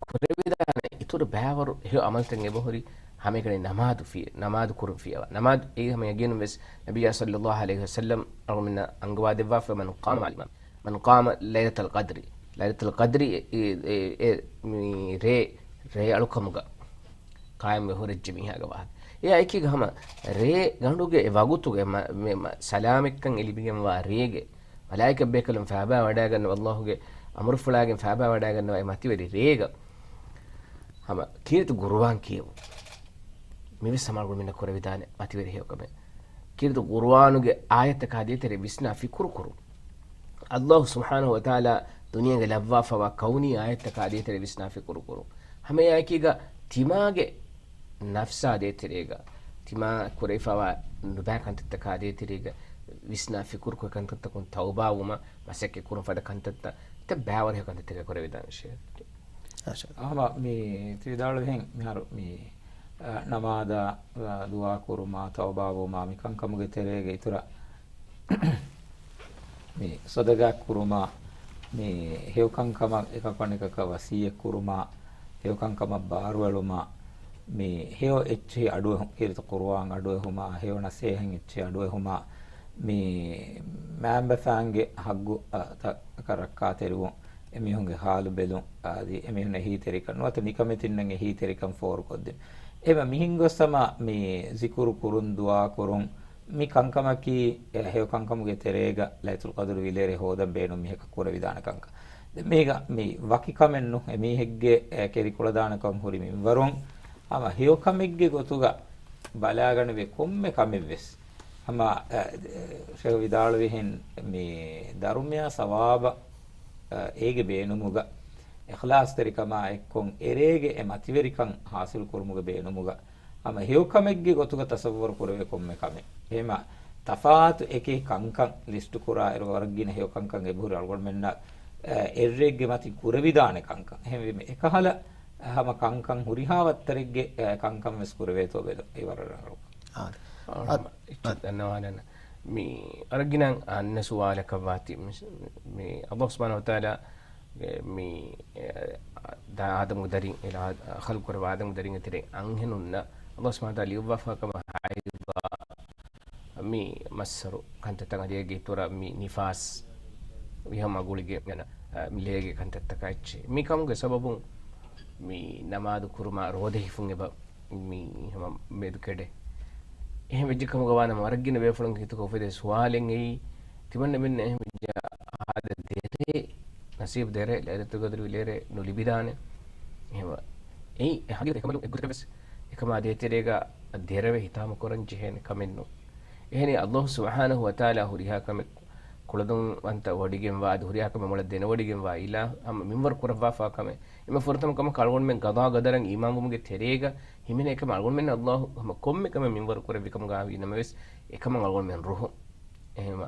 ކުރެވިދާނެ އިތުރު ބައިވަރު ހެޔޮ ޢަމަލުތައް އެބަހުރި ހަމައެކަނި ނަމާދު ފި-، ނަމާދު ކުރުން ފިޔަވާ. ނަމާދު އެއީ ހަމަ ޔަގީނުން ވެސް ނަބިއްޔާ ޞައްލައްލާހު ޢަލައިހި ވަސައްލަމް އަޅުގަނޑުމެންނަށް އަންގަވާ ދެއްވާފަ، "من قام مع الإمام، من قام ليلة القدر." ލައިލަތުލް ޤަދްރި އެ، އެ، އެ، އެ މި ރޭ، ރޭ އަޅުކަމުގަ ޤާއިމްވެ ހުރެއްޖެ މީހާގެ ވާހަކަ. އެއާ އެކީގަ ހަމަ ރޭ ގަނޑުގެ އެ ވަގުތުގެ މަ-، މެ-، މަ-، ސަލާމަތްކަން އެ ލިބިގެންވާ ރޭގެ މަލާއިކަ ބޭކަލުން ފައިބާ ވަޑައިގަންނަވާ، ﷲ ގެ އަމުރުފުޅާގެން ފައިބާ ވަޑައިގަންނަވާ އެ މަތިވެރި ރޭގަ ހަމަ ކީރިތި ޤުރުއާން ކިޔެވުން. މިވެސް ހަމަ އަޅުގަނޑުމެންނަށް ކުރެވިދާނެ މަތިވެރި ހެޔޮކަމެއް. ކީރިތި ޤުރުއާނުގެ އާޔަތްތަކާ ދޭތެރޭ ވިސްނާ ފިކުރު ކުރުން. ﷲ ސުބްޙާނަހޫ ވަތަޢާލާ ދުނިޔޭގަ ލައްވާފަވާ ކައުނީ އާޔަތްތަކާ ދޭތެރޭ ވިސްނާ ފިކުރު ކުރުން. ހަމައެއާއެކީގަ ތިމާގެ ނަފްސާ ދޭތެރޭގަ، ތިމާ ކުރެވިފަވާ ނުބައި ކަންތައްތަކާ ދޭތެރޭގަ ވިސްނާ ފިކުރުކޮށް ކަންތައްތަކުން ތައުބާވުމަށް މަސައްކަތް ކުރުން ފަދަ ކަންތައްތައް ތައް ބައިވަރު ހެޔޮ ކަންތައްތަކެއް ކުރެވިދާނެ ޝޭޚް. އާ، މާ މި ތި ވިދާޅުވިހެން މިހާރު މި، އަ، ނަމާދާ، އަ، ދުޢާ ކުރުމާ، ތައުބާވުމާ، މި ކަންކަމުގެ ތެރޭގަ އިތުރަށް މި ޞަދަޤާތް ކުރުމާ، މި ހެޔޮ ކަންކަމަށް އެކަކު އަނެކަކަށް ވަޞިއްޔަތް ކުރުމާ، ހެޔޮ ކަންކަމަށް ބާރުއެޅުމާ، މި ހެޔޮ އެއްޗެހި އަޑުއެހު-، ކީރިތި ޤުރުއާން އަޑުއެހުމާ، ހެޔޮ ނަސޭހަތް އެއްޗެހި އަޑުއެހުމާ، މި މައިންބަފައިންގެ ހައްގު، އަ، ތަކަށް ރައްކާތެރިވުން، އެމީހުންގެ ހާލު ބެލުން، އަދި އެމީހުން އެހީތެރިކަން ނުވަތަ ނިކަމެތިންނަށް އެހީތެރިކަން ފޯރުކޮށްދިނުން. އެހެމަ މިހިން ގޮސް ހަމަ މި ޒިކުރު ކުރުން، ދުޢާ ކުރުން، މި ކަންކަމަކީ އެ ހެޔޮ ކަންކަމުގެ ތެރޭގަ ލައިތުލް ޤަދުރު ވިލޭރޭ ހޯދަން ބޭނުން މީހަކަށް ކުރެވިދާނެ ކަންކަން. ދެން މީގަ މި ވަކި ކަމެއް ނޫން، އެ މީހެއްގެ އެ ކެރި ކުޅަދާނެކަން ހުރި މިންވަރުން ހަމަ ހެޔޮ ކަމެއްގެ ގޮތުގަ ބަލާގަނެވޭ ކޮންމެ ކަމެއްވެސް ހަމަ، އެ، ޝޭޚް ވިދާޅުވިހެން މި ދަރުމަޔާ ސަވާބަށް، އެ، އޭގެ ބޭނުމުގަ އިޚްލާޞްތެރިކަމާ އެއްކޮށް އެރޭގެ އެ މަތިވެރިކަން ޙާޞިލު ކުރުމުގެ ބޭނުމުގަ ހަމަ ހެޔޮކަމެއްގެ ގޮތުގަ ތަޞައްވަރު ކުރެވޭ ކޮންމެ ކަމެއް. އެހެމަ ތަފާތު އެކި ކަންކަން ލިސްޓު ކުރާ އިރު ވަރަށް ގިނަ ހެޔޮ ކަންކަން އެބަހުރި އަޅުގަނޑުމެންނަށް، އެ، އެއްރެއެއްގެ މަތިން ކުރެވިދާނެ ކަންކަން. އެހެންވީމަ އެކަހަލަ ހަމަ ކަންކަން ހުރިހާ ވައްތަރެއްގެ، އެ، ކަންކަން ވެސް ކުރެވޭތޯ ބެލުން އެ ވަރަށް ރަނގަޅު. އާދެ. އާ، އަ، އިއްޗެއް އަ، ދަންނަވާލަން. މި ވަރަށް ގިނަ އަންނަ ސުވާލަކަށް ވާތީ މި، މި އަﷲ ސުބްޙާނަހޫ ވަތަޢާލާ މި، އެ، ދާ އާދަމުގެ ދަރިން އިލާ ޚަލްޤު ކުރެއްވި އާދަމުގެ ދަރިންގެ ތެރެއިން އަންހެނުންނަށް އަﷲ ސުބްޙާނަހޫ ވަތަޢާލާ ލިޔުއްވާފަ ކަމަށް ހައިޟާ މި މައްސަރު ކަންތައްތައް އަދި އޭގެ އިތުރަށް މި ނިފާސް ވިހަމަ ގުޅިގެން އަންނަ، އަ، މި ލޭގެ ކަންތައްތަކާ އެއްޗެއް. މި ކަމުގެ ސަބަބުން މި ނަމާދު ކުރުމާ ރޯދަ ހިފުން އެބަ މި ހަމަ މެދު ކެޑެ. އެހެން ވެއްޖެ ކަމުގަ ވާނަމަ ވަރަށް ގިނަ ބޭފުޅުން ހިތުގަ އުފެދޭ ސުވާލެއް އެއީ، ތިމަންނަމެންނަށް އެހެން ވެއްޖެ އާދަ ދެރޭ، ނަސީބު ދެރޭ، ލައިލަތުލް ޤަދްރު ވިލޭރޭ ނުލިބިދާނެ. އެހެންވެ، އެއީ އެ ހަގީގަތު އެކަމަލު އެއްގޮތަކަށް ވެސް އެކަމާ ދޭތެރޭގަ ދެރަވެ ހިތާމަ ކުރަން ޖެހޭނެ ކަމެއް ނޫން. އެހެނީ އަﷲ ސުބްޙާނަހޫ ވަތަޢާލާ ހުރިހާ ކަމެއް ކުޅަދުންވަންތަ ވޮޑިގެންވާ، އަދި ހުރިހާ ކަމެއް މޮޅަށް ދެނެވޮޑިގެންވާ އިލާހު ހަމަ މިންވަރު ކުރައްވާފާ ކަމެއް. އެންމެ ފުރަތަމަ ކަމަކަށް އަޅުގަނޑުމެން ގަޟާ ގަދަރަށް އީމާންވުމުގެ ތެރޭގަ ހިމެނޭ ކަމަށް އަޅުގަނޑުމެން އަﷲ ހަމަ ކޮންމެ ކަމެއް މިންވަރު ކުރެއްވި ކަމުގަ ވީ ނަމަވެސް، އެކަމަށް އަޅުގަނޑުމެން ރުހުން. އެހެންވީމަ،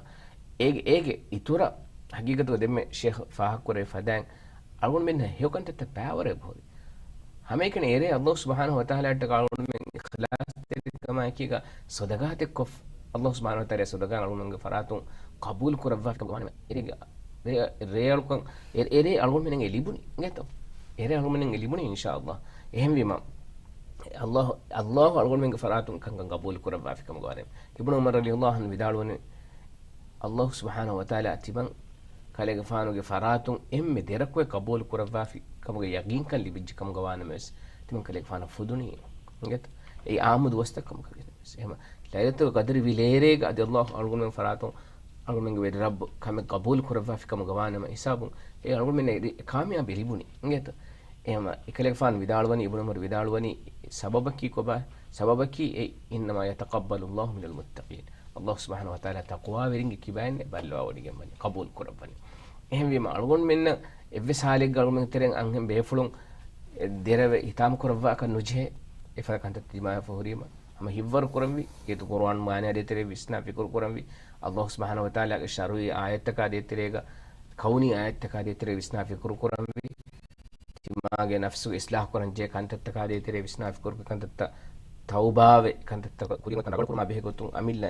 އޭގެ، އޭގެ އިތުރަށް ހަގީގަތުގަ ދެންމެ ޝޭޚް ފާހަގަކުރެއްވި ފަދައިން އަޅުގަނޑުމެންނަށް ހެޔޮ ކަންތައްތައް ބައިވަރު އެބަހުރި. ހަމައެކަނި އެރޭ އަﷲ ސުބްޙާނަހޫ ވަތަޢާލާއަށްޓަކާ އަޅުގަނޑުމެން އިޚްލާޞްތެރިކަމާއެކީގަ ޞަދަޤާތެއްކޮށް، އަﷲ ސުބްޙާނަހޫ ވަތަޢާލާ ޞަދަޤާ އަޅުގަނޑުމެންގެ ފަރާތުން ޤަބޫލު ކުރައްވާފިކަމުގަ ވާނަމަ، އެރޭގަ، ރޭ، ރޭ އަޅުކަން، އެ، އެރޭ އަޅުގަނޑުމެންނަށް އެ ލިބުނީ، އިނގޭތޯ؟ އެރޭ އަޅުގަނޑުމެންނަށް އެ ލިބުނީ އިންޝާﷲ. އެހެންވީމަ، އަﷲ، އަﷲ އަޅުގަނޑުމެންގެ ފަރާތުން ކަންކަން ޤަބޫލު ކުރައްވާފިކަމުގަ ވާނަމަ. އިބްނު ޢުމަރު ރަޟިޔަﷲ ޢަންހު ވިދާޅުވަނީ، އަﷲ ސުބްޙާނަހޫ ވަތަޢާލާ ތިމަން ކަލޭގެފާނުގެ ފަރާތުން އެންމެ ދެރަކުވެ ޤަބޫލު ކުރައްވާފި ކަމުގެ ޔަޤީންކަން ލިބިއްޖެ ކަމުގަ ވާނަމަވެސް، ތިމަން ކަލޭގެފާނަށް ފުދުނީ. އިނގޭތަ؟ އެއީ އާއްމު ދުވަސްތައް ކަމަކަށް ގެނެވެސް. އެހެމަ، ލައިލަތުލް ޤަދްރި ވިލޭރޭގަ އަދި އަﷲ އަޅުގަނޑުމެން ފަރާތުން އަޅުގަނޑުމެންގެ ވެރި ރައްބު ކަމެއް ޤަބޫލު ކުރައްވާފި ކަމުގަ ވާނަމަ ހިސާބުން، އެ އަޅުގަނޑުމެންނަށް އެ ކާމިޔާބީ ލިބުނީ. އިނގޭތަ؟ އެހެމަ، އެކަލޭގެފާނު ވިދާޅުވަނީ، އިބްނު ޢުމަރު ވިދާޅުވަނީ، ސަބަބަކީ ކޮބާ؟ ސަބަބަކީ އެއީ، إنما يتقبل الله من المتقين. އަﷲ ސުބްޙާނަހޫ ވަތަޢާލާ ތަޤްވާވެރިންގެ ކިބައިންނޭ ބައްލަވާވޮޑިގެންވަނީ، ޤަބޫލު ކުރައްވަނީ. އެހެންވީމަ، އަޅުގަނޑުމެންނަށް އެއްވެސް ޙާލެއްގަ އަޅުގަނޑުމެންގެ ތެރެއިން އަންހެން ބޭފުޅުން ދެރަވެ ހިތާމަ ކުރައްވާކަށް ނުޖެހޭ، އެފަދަ ކަންތައް ދިމާވެފަ ހުރީމަ، ހަމަ ހިތްވަރު ކުރަންވީ، އޭތު ޤުރުއާން މާނަޔާ ދޭތެރޭ ވިސްނާ ފިކުރު ކުރަންވީ، އަﷲ ސުބްޙާނަހޫ ވަތަޢާލާގެ ޝަރުޢީ އާޔަތްތަކާ ދޭތެރޭގަ، ކައުނީ އާޔަތްތަކާ ދޭތެރޭ ވިސްނާ ފިކުރު ކުރަންވީ. ތިމާގެ ނަފްސުގެ އިޞްލާޙު ކުރަން ޖެހޭ ކަންތައްތަކާ ދޭތެރޭ ވިސްނާ ފިކުރު ކުރި ކަންތައްތައް، ތައުބާވެ ކަންތައްތަކަށް ކުރިން ރަނގަޅު ކުރުމާ ބެހޭ ގޮތުން އަމިއްލަ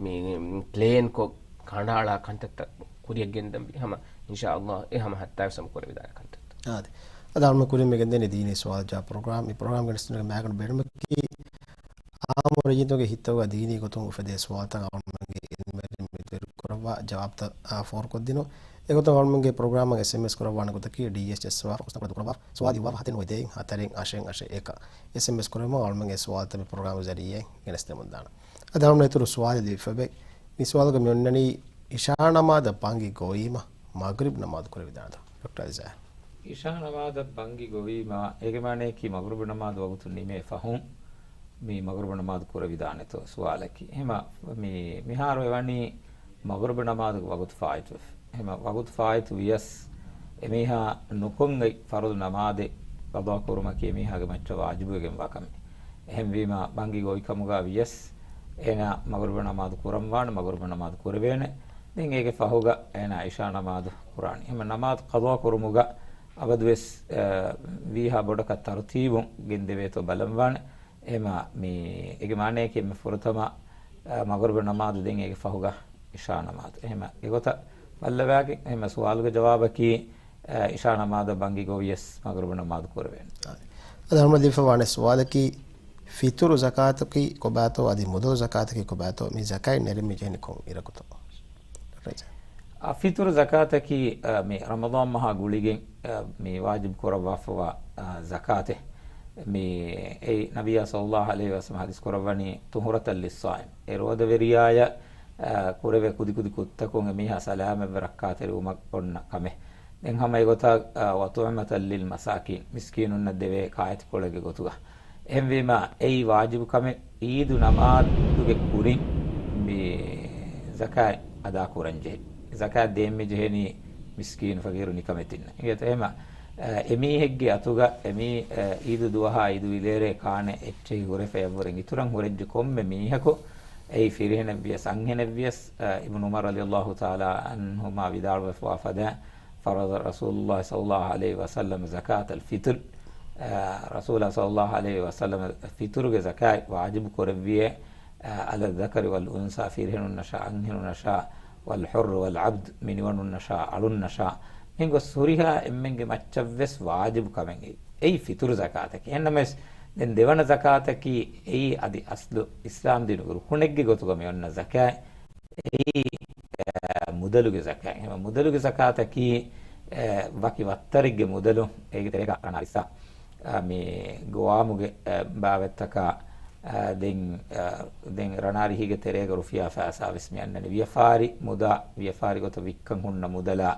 މި، މި ޕްލޭންކޮށް ކަނޑައަޅާ ކަންތައްތައް ކުރިއަށް ގެންދަންވީ. ހަމަ އިންޝާﷲ އެ ހަމަ ހައްތާވެސް ހަމަ ކުރެވިދާނެ ކަންތައްތައް. އާދެ. އަދި އަޅުމެން ކުރިން މި ގެންދަނީ ދީނީ ސުވާލު ޖަވާބު ޕްރޮގްރާމް. މި ޕްރޮގްރާމްގެ ނަސްތުންގެ މައިގަނޑު ބޭނުމަކީ އާއްމު ރައްޔިތުންގެ ހިތުގަ ދީނީ ގޮތުން އުފެދޭ ސުވާލުތައް އަޅުމެންގެ އިލްމުވެރިން މި ދިރިކުރައްވާ ޖަވާބުތައް، އާ، ފޯރުކޮށްދިނުން. އެގޮތުން އަޅުމެންގެ ޕްރޮގްރާމަށް އެސްއެމްއެސް ކުރައްވާނެ ގޮތަކީ ޑީއެސް ސުވާލު ފަކުސް ނަންބަރު ދޫކުރައްވާ، ސުވާލު ދިއުއްވާ ހަތެއް ނުވަ ދޭއް ހަތަރެއް އަށެއް އަށެއް އެކަށް އެސްއެމްއެސް ކުރެވުމުން އަޅުމެން އެ ސުވާލުތައް މި ޕްރޮގްރާމުގެ ޒަރީއާއިން ގެނެސްދެމުންދާނެ. އަދި އަޅުމެން އިތުރު ސުވާލެއް ލިބިފަވޭ. މި ސުވާލުގަ މި އޮންނަނީ، އިޝާ ނަމާދަށް ބަންގި ގޮވީމަ މަޣްރިބް ނަމާދު ކުރެވިދާނެތަ؟ ޑޮކްޓަރ އަލީޒާ. އިޝާ ނަމާދަށް ބަންގި ގޮވީމަ، އޭގެ މާނަޔަކީ މަޣްރިބު ނަމާދު ވަގުތު ނިމޭ ފަހުން މި މަޣްރިބު ނަމާދު ކުރެވިދާނެތޯ ސުވާލަކީ. އެހެމަ މި، މިހާރު އެވަނީ މަޣްރިބު ނަމާދުގެ ވަގުތު ފާއިތުވެފަ. އެހެމަ ވަގުތު ފާއިތު ވިޔަސް، އެމީހާ ނުކޮންގަތް ފަރުޟު ނަމާދެއް ޤަޟާ ކުރުމަކީ އެމީހާގެ މައްޗަށް ވާޖިބުވެގެންވާ ކަމެއް. އެހެންވީމަ، ބަންގި ގޮވިކަމުގަ ވިޔަސް، އޭނާ މަޣްރިބު ނަމާދު ކުރަންވާނެ، މަޣްރިބު ނަމާދު ކުރެވޭނެ. ދެން އޭގެ ފަހުގަ އޭނާ އިޝާ ނަމާދު ކުރާނެ. އެހެމަ ނަމާދު ޤަޟާ ކުރުމުގަ އަބަދުވެސް، އަ، ވީހާ ބޮޑަކަށް ތަރުތީބުން ގެންދެވޭތޯ ބަލަންވާނެ. އެހެމަ މި، އޭގެ މާނަޔަކީ އެންމެ ފުރަތަމަ، އަ، މަޣްރިބު ނަމާދު، ދެން އޭގެ ފަހުގަ އިޝާ ނަމާދު. އެހެމަ އެގޮތަށް ބައްލަވާގެން، އެހެމަ ސުވާލުގެ ޖަވާބަކީ، އަ، އިޝާ ނަމާދަށް ބަންގި ގޮވިޔަސް މަޣްރިބު ނަމާދު ކުރެވޭނެ. އާދެ. އަދި ހަމަ ލިބިފަވާނެ ސުވާލަކީ، ފިތުރު ޒަކާތަކީ ކޮބާތޯ، އަދި މުދަލު ޒަކާތަކީ ކޮބާތޯ، މި ޒަކާތް ނެރެން މި ޖެހެނީ ކޮން އިރަކުތޯ؟ ޑޮކްޓަރ އަލީޒާ. އަ، ފިތުރު ޒަކާތަކީ، އަ، މި ރަމަޟާން މަހާ ގުޅިގެން، އަ، މި ވާޖިބު ކުރައްވާފަވާ، އަ، ޒަކާތެއް. މި އެއީ ނަބިއްޔާ ޞައްލައްލާހު ޢަލައިހި ވަސައްލަމަ ޙަދީޘް ކުރައްވަނީ، طهرة للصائم، އެ ރޯދަވެރިޔާޔަށް، އާ، ކުރެވޭ ކުދިކުދި ކުށްތަކުން އެމީހާ ސަލާމަތްވެ ރައްކާތެރިވުމަށް އޮންނަ ކަމެއް. ދެން ހަމަ އެގޮތަށް، އާ، وطعمة للمساكين، މިސްކީނުންނަށް ދެވޭ ކާއެތިކޮޅެއްގެ ގޮތުގަ. އެހެންވީމަ، އެއީ ވާޖިބު ކަމެއް. ޢީދު ނަމާދުގެ ކުރިން މި ޒަކާތް އަދާ ކުރަން ޖެހޭ. ޒަކާތް ދޭން މި ޖެހެނީ މިސްކީނު ފަގީރު ނިކަމެތިންނަށް. އިނގޭތޯ އެހެމަ، އެމީހެއްގެ އަތުގަ އެމީ، އެ، ޢީދު ދުވަހާ ޢީދު ވިލޭރޭ ކާނެ އެއްޗެހި ހުރެފަ އެއަށްވުރެ އިތުރަށް ހުރެއްޖެ ކޮންމެ މީހަކު، އެއީ ފިރިހެނެއްވިޔަސް އަންހެނެއްވިޔަސް، އަ، އިބްނު ޢުމަރު ރަޟިޔައްލާހު ތަޢާލާ ޢަންހުމާ ވިދާޅުވެފަވާ ފަދަ، فرض رسول الله صلى الله عليه وسلم زكاة الفطر، އަ، ރަސޫލާ ޞައްލައްލާހު ޢަލައިހި ވަސައްލަމަ ފިތުރުގެ ޒަކާތް ވާޖިބު ކުރެއްވިއޭ، އަ، على الذكر والأنثى، ފިރިހެނުންނަށާ، އަންހެނުންނަށާ، والحر والعبد، މިނިވަނުންނަށާ، އަޅުންނަށާ. މިހެން ގޮސް ހުރިހާ އެންމެންގެ މައްޗަށްވެސް ވާޖިބު ކަމެއް އެއީ ފިތުރު ޒަކާތަކީ. އެހެންނަމަވެސް، ދެން ދެވަނަ ޒަކާތަކީ އެއީ އަދި އަސްލު އިސްލާމް ދީނުގެ ރުކުނެއްގެ ގޮތުގަ މި އޮންނަ ޒަކާތް. އެއީ، އެ، މުދަލުގެ ޒަކާތް. އެހެން މުދަލުގެ ޒަކާތަކީ، އެ، ވަކި ވައްތަރެއްގެ މުދަލު، އޭގެ ތެރޭގަ ރަނާރިއްސާ، އަ، މި ގޮވާމުގެ، އެ، ބާވަތްތަކާ، އަ، ދެން، އަ، ދެން ރަނާރިހީގެ ތެރޭގަ ރުފިޔާ ފައިސާ ވެސް މި އަންނަނީ. ވިޔަފާރި މުދާ، ވިޔަފާރި ގޮތަށް ވިއްކަން ހުންނަ މުދަލާ،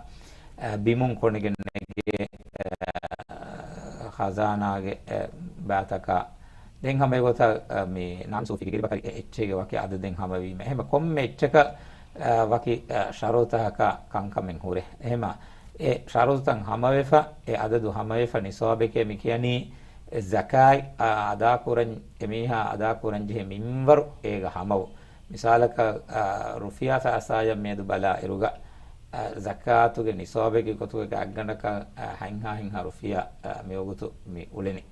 އަ، ބިމުން ކޮނެގެން ނެގޭ، އަ، ޚަޒާނާގެ، އަ، ބާތަކާ، ދެން ހަމަ އެގޮތަށް، އަ، މި ނާން ސޫފީގެ ގިރިބަކަރި އެ އެއްޗެއްގެ ވަކި އަދަދެއް ހަމަވީމަ. އެހެމަ ކޮންމެ އެއްޗަކަށް، އަ، ވަކި، އަ، ޝަރުތަކަކާ ކަންކަމެއް ހުރޭ. އެހެމަ އެ ޝަރުތައް ހަމަވެފަ، އެ އަދަދު ހަމަވެފަ ނިޞާބެކޭ މި ކިޔަނީ، އެ ޒަކާތް، އަ، އަދާކުރަން، އެމީހާ އަދާކުރަން ޖެހޭ މިންވަރު އޭގަ ހަމަވު. މިސާލަކަށް، އަ، ރުފިޔާ ފައިސާއަށް މިއަދު ބަލާ އިރުގަ، އަ، ޒަކާތުގެ ނިޞާބެއްގެ ގޮތުގަ އަގްގަނޑަކަށް، އަ، ހަތްހާ ހަތްހާ ރުފިޔާ، އަ، މިވަގުތު މި އުޅެނީ.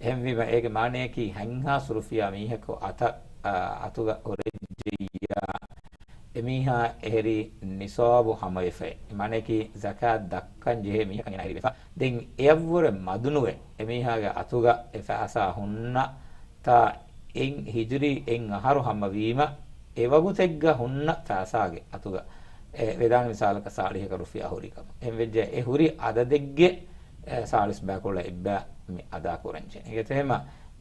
އެހެންވީމަ، އޭގެ މާނަޔަކީ ހަތްހާސް ރުފިޔާ މީހަކު އަތަށް، އަ، އަތުގަ ހުރެއްޖެއްޔާ، އެމީހާ އެހެރީ ނިޞާބު ހަމަވެފައި. މާނަޔަކީ ޒަކާތް ދައްކަން ޖެހޭ މީހަކަށް އޭނާ އެހެރީ ވެފަ. ދެން އެއަށްވުރެ މަދުނުވެ، އެމީހާގެ އަތުގަ އެ ފައިސާ ހުންނަ ތާ އެއް ހިޖުރީ އެއް އަހަރު ހަމަވީމަ، އެ ވަގުތެއްގަ ހުންނަ ފައިސާގެ އަތުގަ އެ ވެދާނެ މިސާލަކަށް ސާޅީހަކަށް ރުފިޔާ ހުރި ކަމަށް. އެހެން ވެއްޖެ އެ ހުރި އަދަދެއްގެ، އެ، ސާޅީސް ބައިކުޅަ އެއްބައި މި އަދާ ކުރަންޖެހޭ. އެހެމަ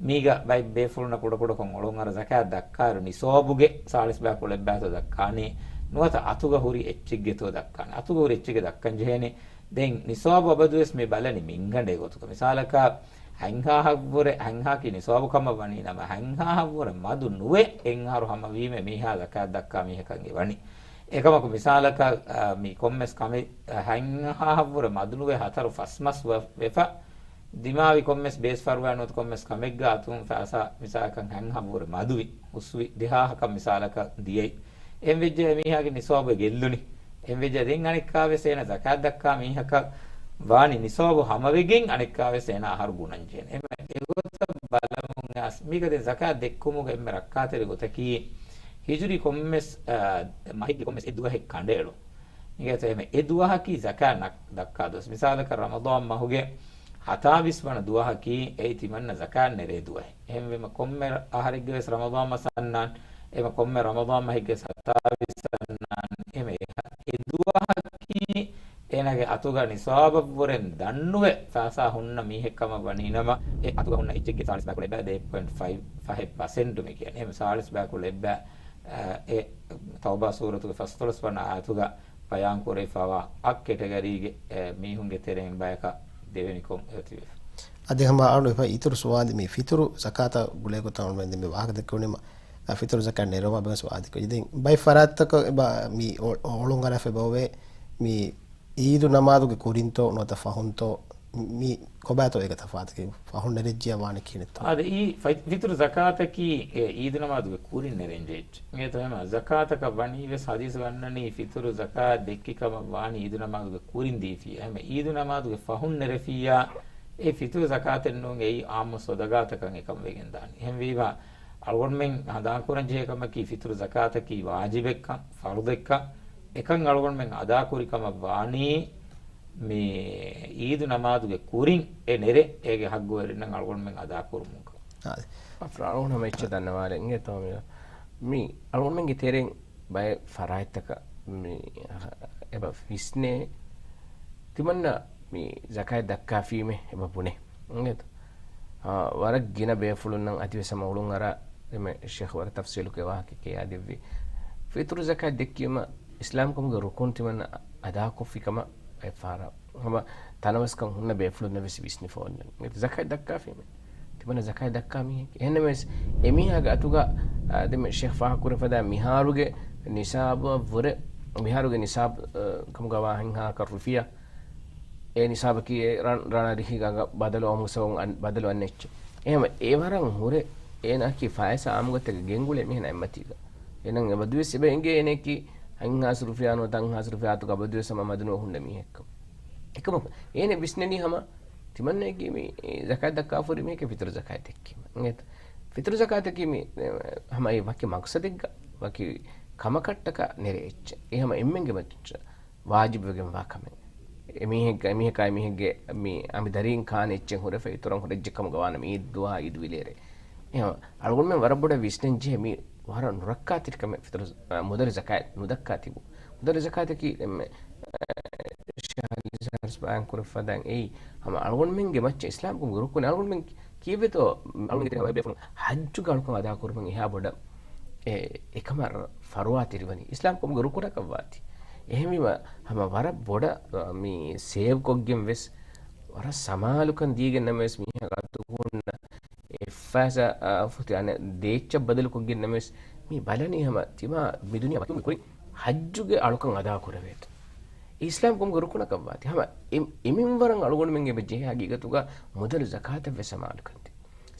މީގަ ބައެއް ބޭފުޅުންނަށް ކުޑަކުޑަކޮށް އޮޅުން އަރަ ޒަކާތް ދައްކާއިރު ނިޞާބުގެ ސާޅީސް ބައިކުޅަ އެއްބައިތޯ ދައްކާނީ ނުވަތަ އަތުގަ ހުރި އެއްޗެއްގެތޯ ދައްކާނީ. އަތުގަ ހުރި އެއްޗެއްގެ ދައްކަން ޖެހޭނީ. ދެން ނިޞާބު އަބަދުވެސް މި ބަލަނީ މިންގަނޑެއް ގޮތުގަ. މިސާލަކަށް ހަތްހާހަށްވުރެ، ހަތްހާކީ ނިޞާބު ކަމަށް ވަނީ ނަމަ، ހަތްހާހަށްވުރެ މަދު ނުވެ އެއްއަހަރު ހަމަވީމަ މީހާ ޒަކާތް ދައްކާ މީހަކަށް އެ ވަނީ. އެކަމަކު މިސާލަކަށް، އަ، މި ކޮންމެސް ކަމެއް، އަ، ހަތްހާހަށްވުރެ މަދު ނުވެ ހަތަރު ފަސް މަސް ވެ-، ވެފަ، ދިމާވި ކޮންމެސް ބޭސް ފަރުވާ ނުވަތަ ކޮންމެސް ކަމެއްގަ އަތުން ފައިސާ މިސާލަކަށް ހަތްހާހަށްވުރެ މަދުވި، ހުސްވި، ދެހާހަކަށް މިސާލަކަށް ދިޔައީ. އެހެން ވެއްޖެ އެމީހާގެ ނިޞާބު ގެއްލުނީ. އެހެން ވެއްޖެ ދެން އަނެއްކާވެސް އޭނަ ޒަކާތް ދައްކާ މީހަކަށް ވާނީ ނިޞާބު ހަމަވެގެން އަނެއްކާވެސް އޭނަ އަހަރު ގުނަން ޖެހޭނެ. އެހެން އެގޮތަށް ބަލަމުން އަސް މީގަ ދެން ޒަކާތް ދެއްކުމުގެ އެންމެ ރައްކާތެރި ގޮތަކީ ހިޖުރީ ކޮންމެސް، އަ، މަހެއްގެ ކޮންމެސް އެއް ދުވަހެއް ކަނޑައެޅުން. އިނގޭތޯ އެހެން އެ ދުވަހަކީ ޒަކާތް ނަ-، ދައްކާ ދުވަސް. މިސާލަކަށް ރަމަޟާން މަހުގެ ހަތާވީސް ވަނަ ދުވަހަކީ އެއީ ތިމަންނަ ޒަކާތް ނެރޭ ދުވަހެއް. އެހެންވީމަ ކޮންމެ އަހަރެއްގެ ވެސް ރަމަޟާން މަސް އަންނާނެ. އެމަ ކޮންމެ ރަމަޟާން މަހެއްގެ ހަތާވީސް އަންނާނެ. އެމަ އެ ހަ-، އެ ދުވަހަކީ އޭނާގެ އަތުގަ ނިޞާބަށްވުރެން ދަންނުވެ ފައިސާ ހުންނަ މީހެއް ކަމަށް ވަނީ ނަމަ، އެ އަތުގަ ހުންނަ އެއްޗެއްގެ ސާޅީސް ބައިކުޅަ އެއްބައި ދޭއް ޕޮއިންޓް ފައިވް، ފަހެއް ޕަސެންޓު މި ކިޔަނީ. އެހެން ސާޅީސް ބައިކުޅަ އެއްބައި، އަ، އެ ތައުބާ ސޫރަތުގެ ފަސްދޮޅަސް ވަނަ އާޔަތުގަ ބަޔާން ކުރެވިފަވާ އަށް ކެޓަގަރީގެ، އެ، މީހުންގެ ތެރެއިން ބަޔަކަށް ދެވެނިކޮށް އެތިވެފަ. އަދި ހަމަ އަޅު އެފަ އިތުރު ސުވާލެއް މި ފިތުރު ޒަކާތަށް ގުޅޭ ގޮތަށް އަޅުމެން ދެން މި ވާހަކަ ދެއްކެވުނީމަ، އަ، ފިތުރު ޒަކާތް ނެރުމާ ބެހޭ ސުވާލެއް ދެއްކެވި. ދެން ބައެއް ފަރާތްތަކަށް އެބަ މި އޮ-، އޮޅުން އަރާފަ އެބައޮވޭ މި އީދު ނަމާދުގެ ކުރިންތޯ ނުވަތަ ފަހުންތޯ މި ކޮބާތޯ އޭގެ ތަފާތަކީ؟ ފަހުން ނެރެއްޖިޔާ ވާނެ ކިހިނެއްތޯ؟ އާދެ، އީ ފަތް-، ފިތުރު ޒަކާތަކީ އެ އީދު ނަމާދުގެ ކުރިން ނެރެންޖެއްޗެއް. އެހެން ޒަކާތަކަށް ވަނީ ވެސް ޙަދީޘް ވަންނަނީ ފިތުރު ޒަކާތް ދެއްކި ކަމަށް ވާނީ އީދު ނަމާދުގެ ކުރިން ދީފިޔާ. އެހެން އީދު ނަމާދުގެ ފަހުން ނެރެފިއްޔާ އެ ފިތުރު ޒަކާތެއް ނޫން، އެއީ އާއްމު ޞަދަޤާތަކަށް އެކަމަށް ވެގެންދާނީ. އެހެންވީމާ އަޅުގަނޑުމެން ހަނދާންކުރަން ޖެހޭ ކަމަކީ ފިތުރު ޒަކާތަކީ ވާޖިބެއްކަން، ފަރުޟެއްކަން، އެކަން އަޅުގަނޑުމެން އަދާކުރި ކަމަށް ވާނީ މި އީދު ނަމާދުގެ ކުރިން އެ ނެރެ އޭގެ ޙައްޤުވެރިންނަށް އަޅުގަނޑުމެން އަދާކުރުމުން ކަމަށް. އާދެ. އަފްރާން ހަމަ އެއްޗެއް ދަންނަވާލެ އިނގޭތޯ މި، މި އަޅުގަނޑުމެންގެ ތެރެއިން ބައެއް ފަރާތްތަކަށް މި އެބަ ވިސްނޭ ތިމަންނަ މި ޒަކާތް ދައްކާފީމޭ އެބަ ބުނޭ. އިނގޭތޯ؟ އާ، ވަރަށް ގިނަ ބޭފުޅުންނަށް އަދިވެސް ހަމަ އުޅުން އަރާ، އެމެ ޝޭޚް ވަރަށް ތަފްސީލުކޮށް ވާހަކައެއް އާދެއްވި. ފިތުރު ޒަކާތް ދެއްކީމަ އިސްލާމްކަމުގެ ރުކުން ތިމަންނަ އަދާކޮށްފި ކަމަށް އެއްފަހަރަށް ހަމަ ތަނަވަސްކަން ހުންނަ ބޭފުޅުންނަށް ވެސް ވިސްނިފަ އޮންނަން. ޒަކާތް ދައްކާފީމެ. ތިމަންނަ ޒަކާތް ދައްކާ މީހެއް. އެހެންނަމަވެސް އެމީހާގެ އަތުގަ، އާ، ދެމެ ޝޭޚް ފާހަގަކުރެފަދަ މިހާރުގެ ނިސާބަށް ވުރެ، މިހާރުގެ ނިސާބު، އާ، ކަމުގަ ވާހެންހާކަ ރުފިޔާ އެ ނިސާބަކީ އެ ރަން، ރަނަރިހިގަ ބަދަލު އައުމުސަވުން އަން، ބަދަލު އަންނަ އެއްޗެއް. އެހެން އެ ވަރަށް ހުރެ އޭނާއަކީ ފައިސާ އާއްމުގޮތެއްގެ ގެންގުޅޭ މީހެއް އެއްމަތީގަ. އެނަން އެބަދުވެސް އެބަ އެނގޭ އޭނައަކީ ހަތްހާސް ރުފިޔާ ނުވަތަ ހަތްހާސް ރުފިޔާ އަތުގަ އަބަދުވެސް ހަމަ މަދުނުވަ ހުންނަ މީހެއްކަމަށް. އެކަމަކު އޭނަ ވިސްނެނީ ހަމަ ތިމަންނައަކީ މި ޒަކާތް ދައްކާފަ ހުރި މީހެކޭ ފިތުރު ޒަކާތް ދެއްކީމަ. އިނގޭތަ؟ ފިތުރު ޒަކާތަކީ މި ހަމަ އެ ވަކި މަޤްޞަދެއްގަ ވަކި ކަމަކަށްޓަކާ ނެރޭ އެއްޗެއް. އެ ހަމަ އެންމެންގެ މައްޗަށް ވާޖިބުވެގެންވާ ކަމެއް. އެމީހެއްގަ، އެމީހަކާ އެމީހެއްގެ މި އަނބިދަރީން ކާނެ އެއްޗެއް ހުރެފަ އިތުރަށް ހުރެއްޖެ ކަމުގަ ވާނަމަ އީދު ދުވާ އީދު ވިލޭރޭ. އެހެން އަޅުގަނޑުމެން ވަރަށް ބޮޑަށް ވިސްނަން ޖެހޭ މި ވަރަށް ނުރައްކާތެރި ކަމެއް ފިތުރު، އަ، މުދަލު ޒަކާތް ނުދައްކާ ތިބު. މުދަލު ޒަކާތަކީ އެންމެ، އަ، ޝާލި ސާރސް ބަޔާން ކުރެފަދައިން އެއީ ހަމަ އަޅުގަނޑުމެންގެ މައްޗަށް އިސްލާމްކަމުގެ ރުކުން އަޅުގަނޑުމެން ކީއްވެތޯ އަޅުގަނޑުގެ ތެރެ ހަވައި ބޭފުޅުން ޙައްޖުގެ އަޅުކަން އަދާކުރުމަށް އެހާ ބޮޑަށް އެ، އެކަމަށް ފަރުވާތެރިވަނީ އިސްލާމްކަމުގެ ރުކުނަކަށްވާތީ. އެހެންވީމަ، ހަމަ ވަރަށް ބޮޑަށް، އަ، މި ސޭވްކޮށްގެން ވެސް، ވަރަށް ސަމާލުކަން ދީގެން ނަމަވެސް މީހާ އަތުގަ ހުންނަ އެއްފައިސާ، އަ، ފުތި އަނެއް ދޭއްޗަށް ބަދަލުކޮށްގެން ނަމަވެސް، މި ބަލަނީ ހަމަ ތިމާ މި ދުނިޔެ ވަކިވުމުގެ ކުރިން ޙައްޖުގެ އަޅުކަން އަދާކުރެވޭތޯ. އެ އިސްލާމްކަމުގެ ރުކުނަކަށްވާތީ. ހަމަ އެ، އެމިންވަރަށް އަޅުގަނޑުމެން އެބަ ޖެހޭ ހަގީގަތުގަ މުދަލު ޒަކާތަށް ވެސް ސަމާލުކަން ދޭ.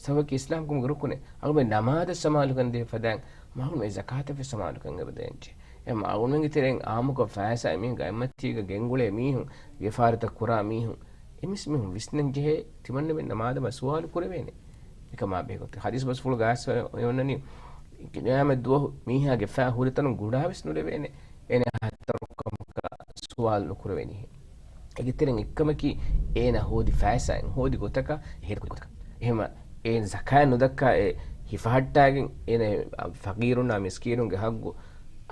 ސަބަބަކީ އިސްލާމްކަމުގެ ރުކުނެއް. އަޅުގަނޑު ނަމާދަށް ސަމާލުކަން ދޭ ފަދައިން، މަހުން އެ ޒަކާތަށް ވެސް ސަމާލުކަން އެބަ ދޭންޖެ. އެ މަ-، އަޅުގަނޑުމެންގެ ތެރެއިން އާއްމުކޮށް ފައިސާ އެމީހުން ގައިމަތީގަ ގެންގުޅޭ މީހުން، ވިޔަފާރިތައް ކުރާ މީހުން، އެމީސް މީހުން ވިސްނަން ޖެހޭ، ތިމަންނަމެން ނަމާދަށް ސުވާލު ކުރެވޭނެ. އެކަމާ ބެހޭގޮތެއް. ޙަދީޘް ބަސްފުޅުގަ އައިސްފަ އޮންނަނީ، ޤިޔާމަތް ދުވަހު މީހާގެ ފައި ހުރިތަނުން ގުޑާވެސް ނުލެވޭނެ. އޭނަ ހަތަރު ކަމަކަށް ސުވާލު ނުކުރެވޭނީ. އޭގެ ތެރެއިން އެއްކަމަކީ، އޭނަ ހޯދި ފައިސާއިން ހޯދި ގޮތަކަށް ހޭދަކުރި ގޮތަކަށް. އެހެންވީމަ، އޭނަ ޒަކާތް ނުދައްކާ އެ ހިފަހައްޓާގެން، އޭނަ ފަޤީރުންނާ މިސްކީނުންގެ ޙައްޤު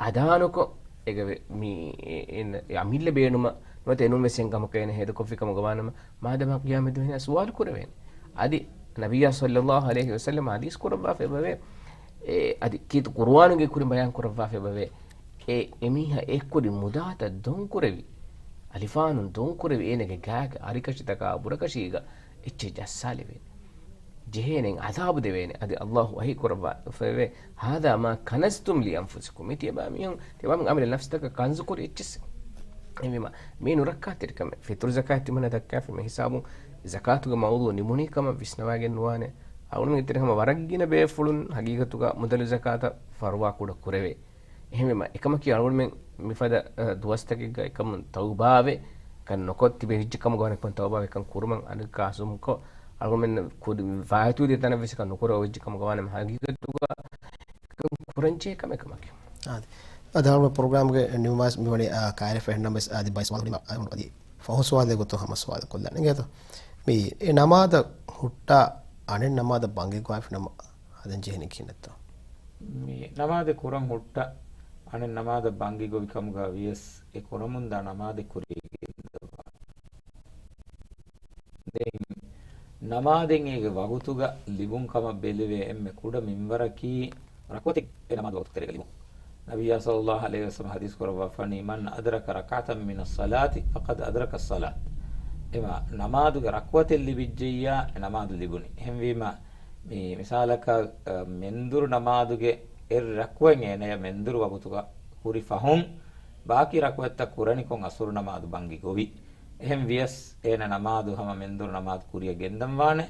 އަދާނުކޮށް، އޭގެ މި، އެ، އެ، އަމިއްލަ ބޭނުމަށް ނުވަތަ އެނޫންވެސް އެހެން ކަމަކަށް އޭނަ ހޭދަކޮށްފި ކަމުގަ ވާނަމަ، މާދަމާ ޤިޔާމަތް ދުވަހު ސުވާލު ކުރެވޭނެ. އަދި ނަބިއްޔާ ޞައްލައްލާހު ޢަލައިހި ވަސައްލަމަ ޙަދީޘް ކުރައްވާފަ އެބަވޭ. އެ، އަދި ކީރިތި ޤުރުއާނުގެ ކުރިން ބަޔާން ކުރައްވާފަ އެބަވޭ. އެ، އެމީހާ އެ ކުރި މުދާތައް ދޮންކުރެވި، އަލިފާނުން ދޮންކުރެވި އޭނަގެ ގާގެ އަރިކަށިތަކާ ބުރަކަށީގަ އެއްޗެއް ޖައްސާލެވޭނެ. ޖެހޭނެ އަޒާބު ދެވޭނެ. އަދި ﷲ ވަޙީ ކުރައްވާފައެވެ. هذا ما كنزتم لأنفسكم. މި ތިޔަބާ މީހުން، ތިޔަބާމެން އަމިއްލަ ނަފްސުތަކަށް ކަންޒުކުރި އެއްޗިއްސެއް. އެހެންވީމަ، މީ ނުރައްކާތެރިކަމެއް. ފިތުރު ޒަކާތް ތިމަންނަ ދައްކާފަ މި ހިސާބުން ޒަކާތުގެ މައުޟޫޢު ނިމުނީ ކަމަށް ވިސްނަވާގެން ނުވާނެ. އަޅުގަނޑުމެންގެ ތެރެ ހަމަ ވަރަށް ގިނަ ބޭފުޅުން ހަގީގަތުގަ މުދަލު ޒަކާތަށް ފަރުވާ ކުޑަ ކުރެވޭ. އެހެންވީމަ، އެކަމަކީ އަޅުގަނޑުމެން މިފަދަ، އަ، ދުވަސްތަކެއްގަ އެކަމުން ތައުބާވެ، ކަން ނުކޮށް ތިބެ ހިއްޖެ ކަމުގަ ވާނެ ތައުބާވެ ކަން ކުރުމަށް އަނެއްކާ އަސުމްކޮށް، އަޅުގަނޑުމެން ކުރި ފާއިތުވެދިޔަ ތަނަށް ވެސް ކަން ނުކުރެވިއްޖެ ކަމުގަ ވާނަމަ ހަގީގަތުގަ ކުރަންޖެހޭ ކަމެއް ކަމަކީ. އާދެ. އަދި އަޅުގަނޑު ޕްރޮގްރާމްގެ ނިމުމައިސް މިވަނީ، އާ، ކައިރިފަ އެހެންނަމަވެސް އަދި ބައި ސުވާލު އަދި ފަހު ސުވާލެއް ގޮތުން ހަމަ ސުވާލު ކޮށްލަން އިނގޭތޯ. މި އެ ނަމާދަށް ހުއްޓާ އަނެއް ނަމާދަށް ބަންގި ގޮވާފި ނަމަ ހަދަން ޖެހެނީ ކިހިނެއްތޯ؟ މި ނަމާދެއް ކުރަން ހުއްޓާ އަނެއް ނަމާދަށް ބަންގި ގޮވި ކަމުގަ ވިޔަސް އެ ކުރަމުންދާ ނަމާދެއް ކުރީގެން ދަވާ. ދެން ނަމާދެއް އޭގެ ވަގުތުގަ ލިބުން ކަމަށް ބެލެވޭ އެންމެ ކުޑަ މިންވަރަކީ ރަކުޢަތެއް އެ ނަމާދު ވަގުތު ތެރޭގަ ލިބުން. ނަބިއްޔާ ޞައްލައްލާހު ޢަލައިހި ވަސައްލަމަ ޙަދީޘް ކުރައްވާފަނީ، مَنْ أَدْرَكَ رَكْعَةً مِنَ الصَّلَاةِ فَقَدْ أَدْرَكَ الصَّلَاةَ. އެމަ ނަމާދުގެ ރަކުޢަތެއް ލިބިއްޖެއްޔާ އެ ނަމާދު ލިބުނީ. އެހެންވީމަ، މި މިސާލަކަށް، އަ، މެންދުރު ނަމާދުގެ އެއް ރަކުޢަތް އޭނަޔަށް މެންދުރު ވަގުތުގަ ހުރި ފަހުން، ބާކީ ރަކުޢަތްތައް ކުރަނިކޮށް އަސުރު ނަމާދު ބަންގި ގޮވި. އެހެން ވިޔަސް، އޭނަ ނަމާދު ހަމަ މެންދުރު ނަމާދު ކުރިއަށް ގެންދަން ވާނެ.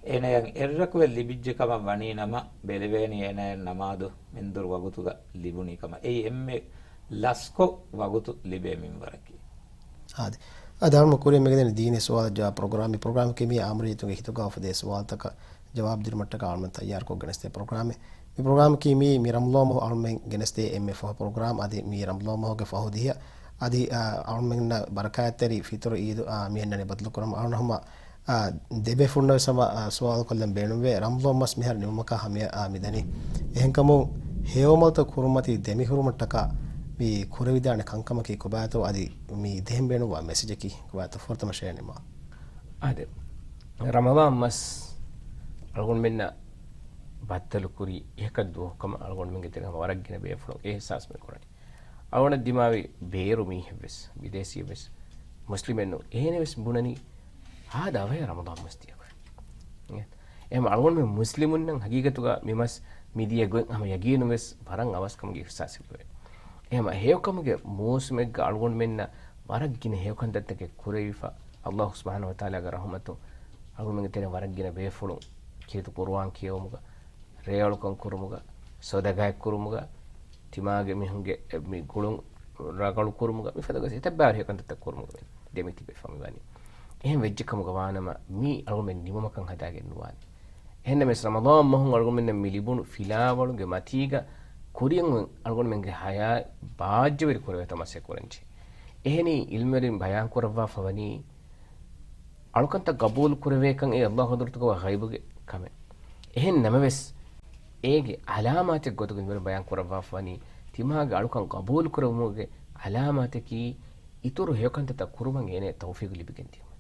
އޭނަޔަށް އެއް ރަކުޢަތް ލިބިއްޖެ ކަމަށް ވަނީ ނަމަ، ބެލެވޭނީ އޭނަޔަށް ނަމާދު މެންދުރު ވަގުތުގަ ލިބުނީ ކަމަށް. އެއީ އެންމެ ލަސްކޮށް ވަގުތު ލިބޭ މިންވަރަކީ. އާދެ. އަދި އަޅުގަނޑު ކުރިއަށް މިގެންދަނީ ދީނީ ސުވާލު ޖަވާބު ޕްރޮގްރާމް. މި ޕްރޮގްރާމަކީ މީ އާއްމު ރައްޔިތުންގެ ހިތުގަ އުފެދޭ ސުވާލުތަކަށް ޖަވާބު ދިނުމަށްޓަކާ އަޅުގަނޑު ތައްޔާރުކޮށް ގެނެސްދޭ ޕްރޮގްރާމެއް. މި ޕްރޮގްރާމަކީ މީ، މި ރަމަޟާން މަހު އަޅުމެން ގެނެސްދޭ އެންމެ ފަހު ޕްރޮގްރާމް. އަދި މީ ރަމަޟާން މަހުގެ ފަހު ދިހަ. އަދި، އާ، އަޅުމެންނަށް ބަރަކާތްތެރި ފިތުރު އީދު، އާ، މިހެންނަނީ ބަދަލުކުރަމުން. އަޅުން ހަމަ، އާ، ދެބޭފުޅުންނަށް ވެސް ހަމަ، އާ، ސުވާލު ކޮށްލަން ބޭނުންވޭ. ރަމަޟާން މަސް މިހާރު ނިމުމަކާ ހަމަޔަށް، އާ، މިދަނީ. އެހެންކަމުން ހެޔޮމަލުތައް ކުރުމަތީ ދެމިހުރުމަށްޓަކާ މި ކުރެވިދާނެ ކަންކަމަކީ ކޮބާތޯ؟ އަދި މި ދެހެން ބޭނުންވާ މެސެޖަކީ ކޮބާތޯ؟ ފުރަތަމަ ޝޭނިމާ. އާދެ. ރަމަޟާން މަސް އަޅުގަނޑުމެންނަށް ބައްދަލުކުރީ އެހެކަ ދުވަހު ކަމަށް އަޅުގަނޑުމެންގެ ތެރެއިން ވަރަށް ގިނަ ބޭފުޅުން އެ އިޙްސާސް މި ކުރަނީ. އަޅުގަނޑަށް ދިމާވި ބޭރު މީހެއްވެސް، ބިދޭސީއެއްވެސް، މުސްލިމެއްނު އޭނަވެސް ބުނަނީ ހާދަ އަވަހަށް ރަމަޟާން މަސް ދިޔަކުރެ. އެހެން އަޅުގަނޑުމެން މުސްލިމުންނަށް ހަގީގަތުގަ މި މަސް މި ދިޔަ ގޮތް ހަމަ ޔަގީނުވެސް ވަރަށް އަވަސްކަމުގެ އިޙްސާސެއް ވެ. އެހެން ހެޔޮކަމުގެ މޫސުމެއްގަ އަޅުގަނޑުމެންނަށް ވަރަށް ގިނަ ހެޔޮކަންތައްތަކެއް ކުރެވިފަ، އައްލާހު ސުބްޙާނަހު ވަތަޢާލާގެ ރަޙުމަތުން އަޅުގަނޑުމެންގެ ތެރެއިން ވަރަށް ގިނަ ބޭފުޅުން ކީރިތި ޤުރުއާން ކިޔެވުމުގަ، ރޭއަޅުކަން ކުރުމުގަ، ސަދަޤާތް ކުރުމުގަ، ތިމާގެ މީހުންގެ މި ގުޅުން ރަނގަޅު ކުރުމުގަ، މިފަދަ ގޮތް އެތައް ބާރު ހެޔޮކަންތައްތައް ކުރުމުގަ ދެމިތިބެފަ މިވަނީ. އެހެން ވެއްޖެ ކަމުގަ ވާނަމަ، މީ އަޅުގަނޑުމެން ނިމުމަކަށް ހަދާގެން ނުވާނެ. އެހެންނަމަވެސް، ރަމަޟާން މަހުން އަޅުގަނޑުމެންނަށް މި ލިބުނު ފިލާވަޅުގެ މަތީގަ ކުރިއަށް އަޅުގަނޑުމެންގެ ހަޔާތް ބާއްޖަވެރި ކުރެވޭތޯ މަސައްކަތް ކުރަންޖެހޭ. އެހެނީ، އިލްމުވެރިން ބަޔާން ކުރައްވާފަ ވަނީ، އަޅުކަންތައް ގަބޫލު ކުރެވޭކަން އެ އައްލާހު ޙަޟްރަތުގަ ޣައިބުގެ ކަމެއް. އެހެން ނަމަވެސް، އޭގެ ޢަލާމާތެއް ގޮތުގަ އިލްމުވެރިން ބަޔާން ކުރައްވާފަ ވަނީ، ތިމާގެ އަޅުކަން ގަބޫލު ކުރެވުމުގެ ޢަލާމާތަކީ، އިތުރު ހެޔޮކަންތައްތައް ކުރުމަށް އޭނަ ތައުފީޤު ލިބިގެން ދިޔުމަށް.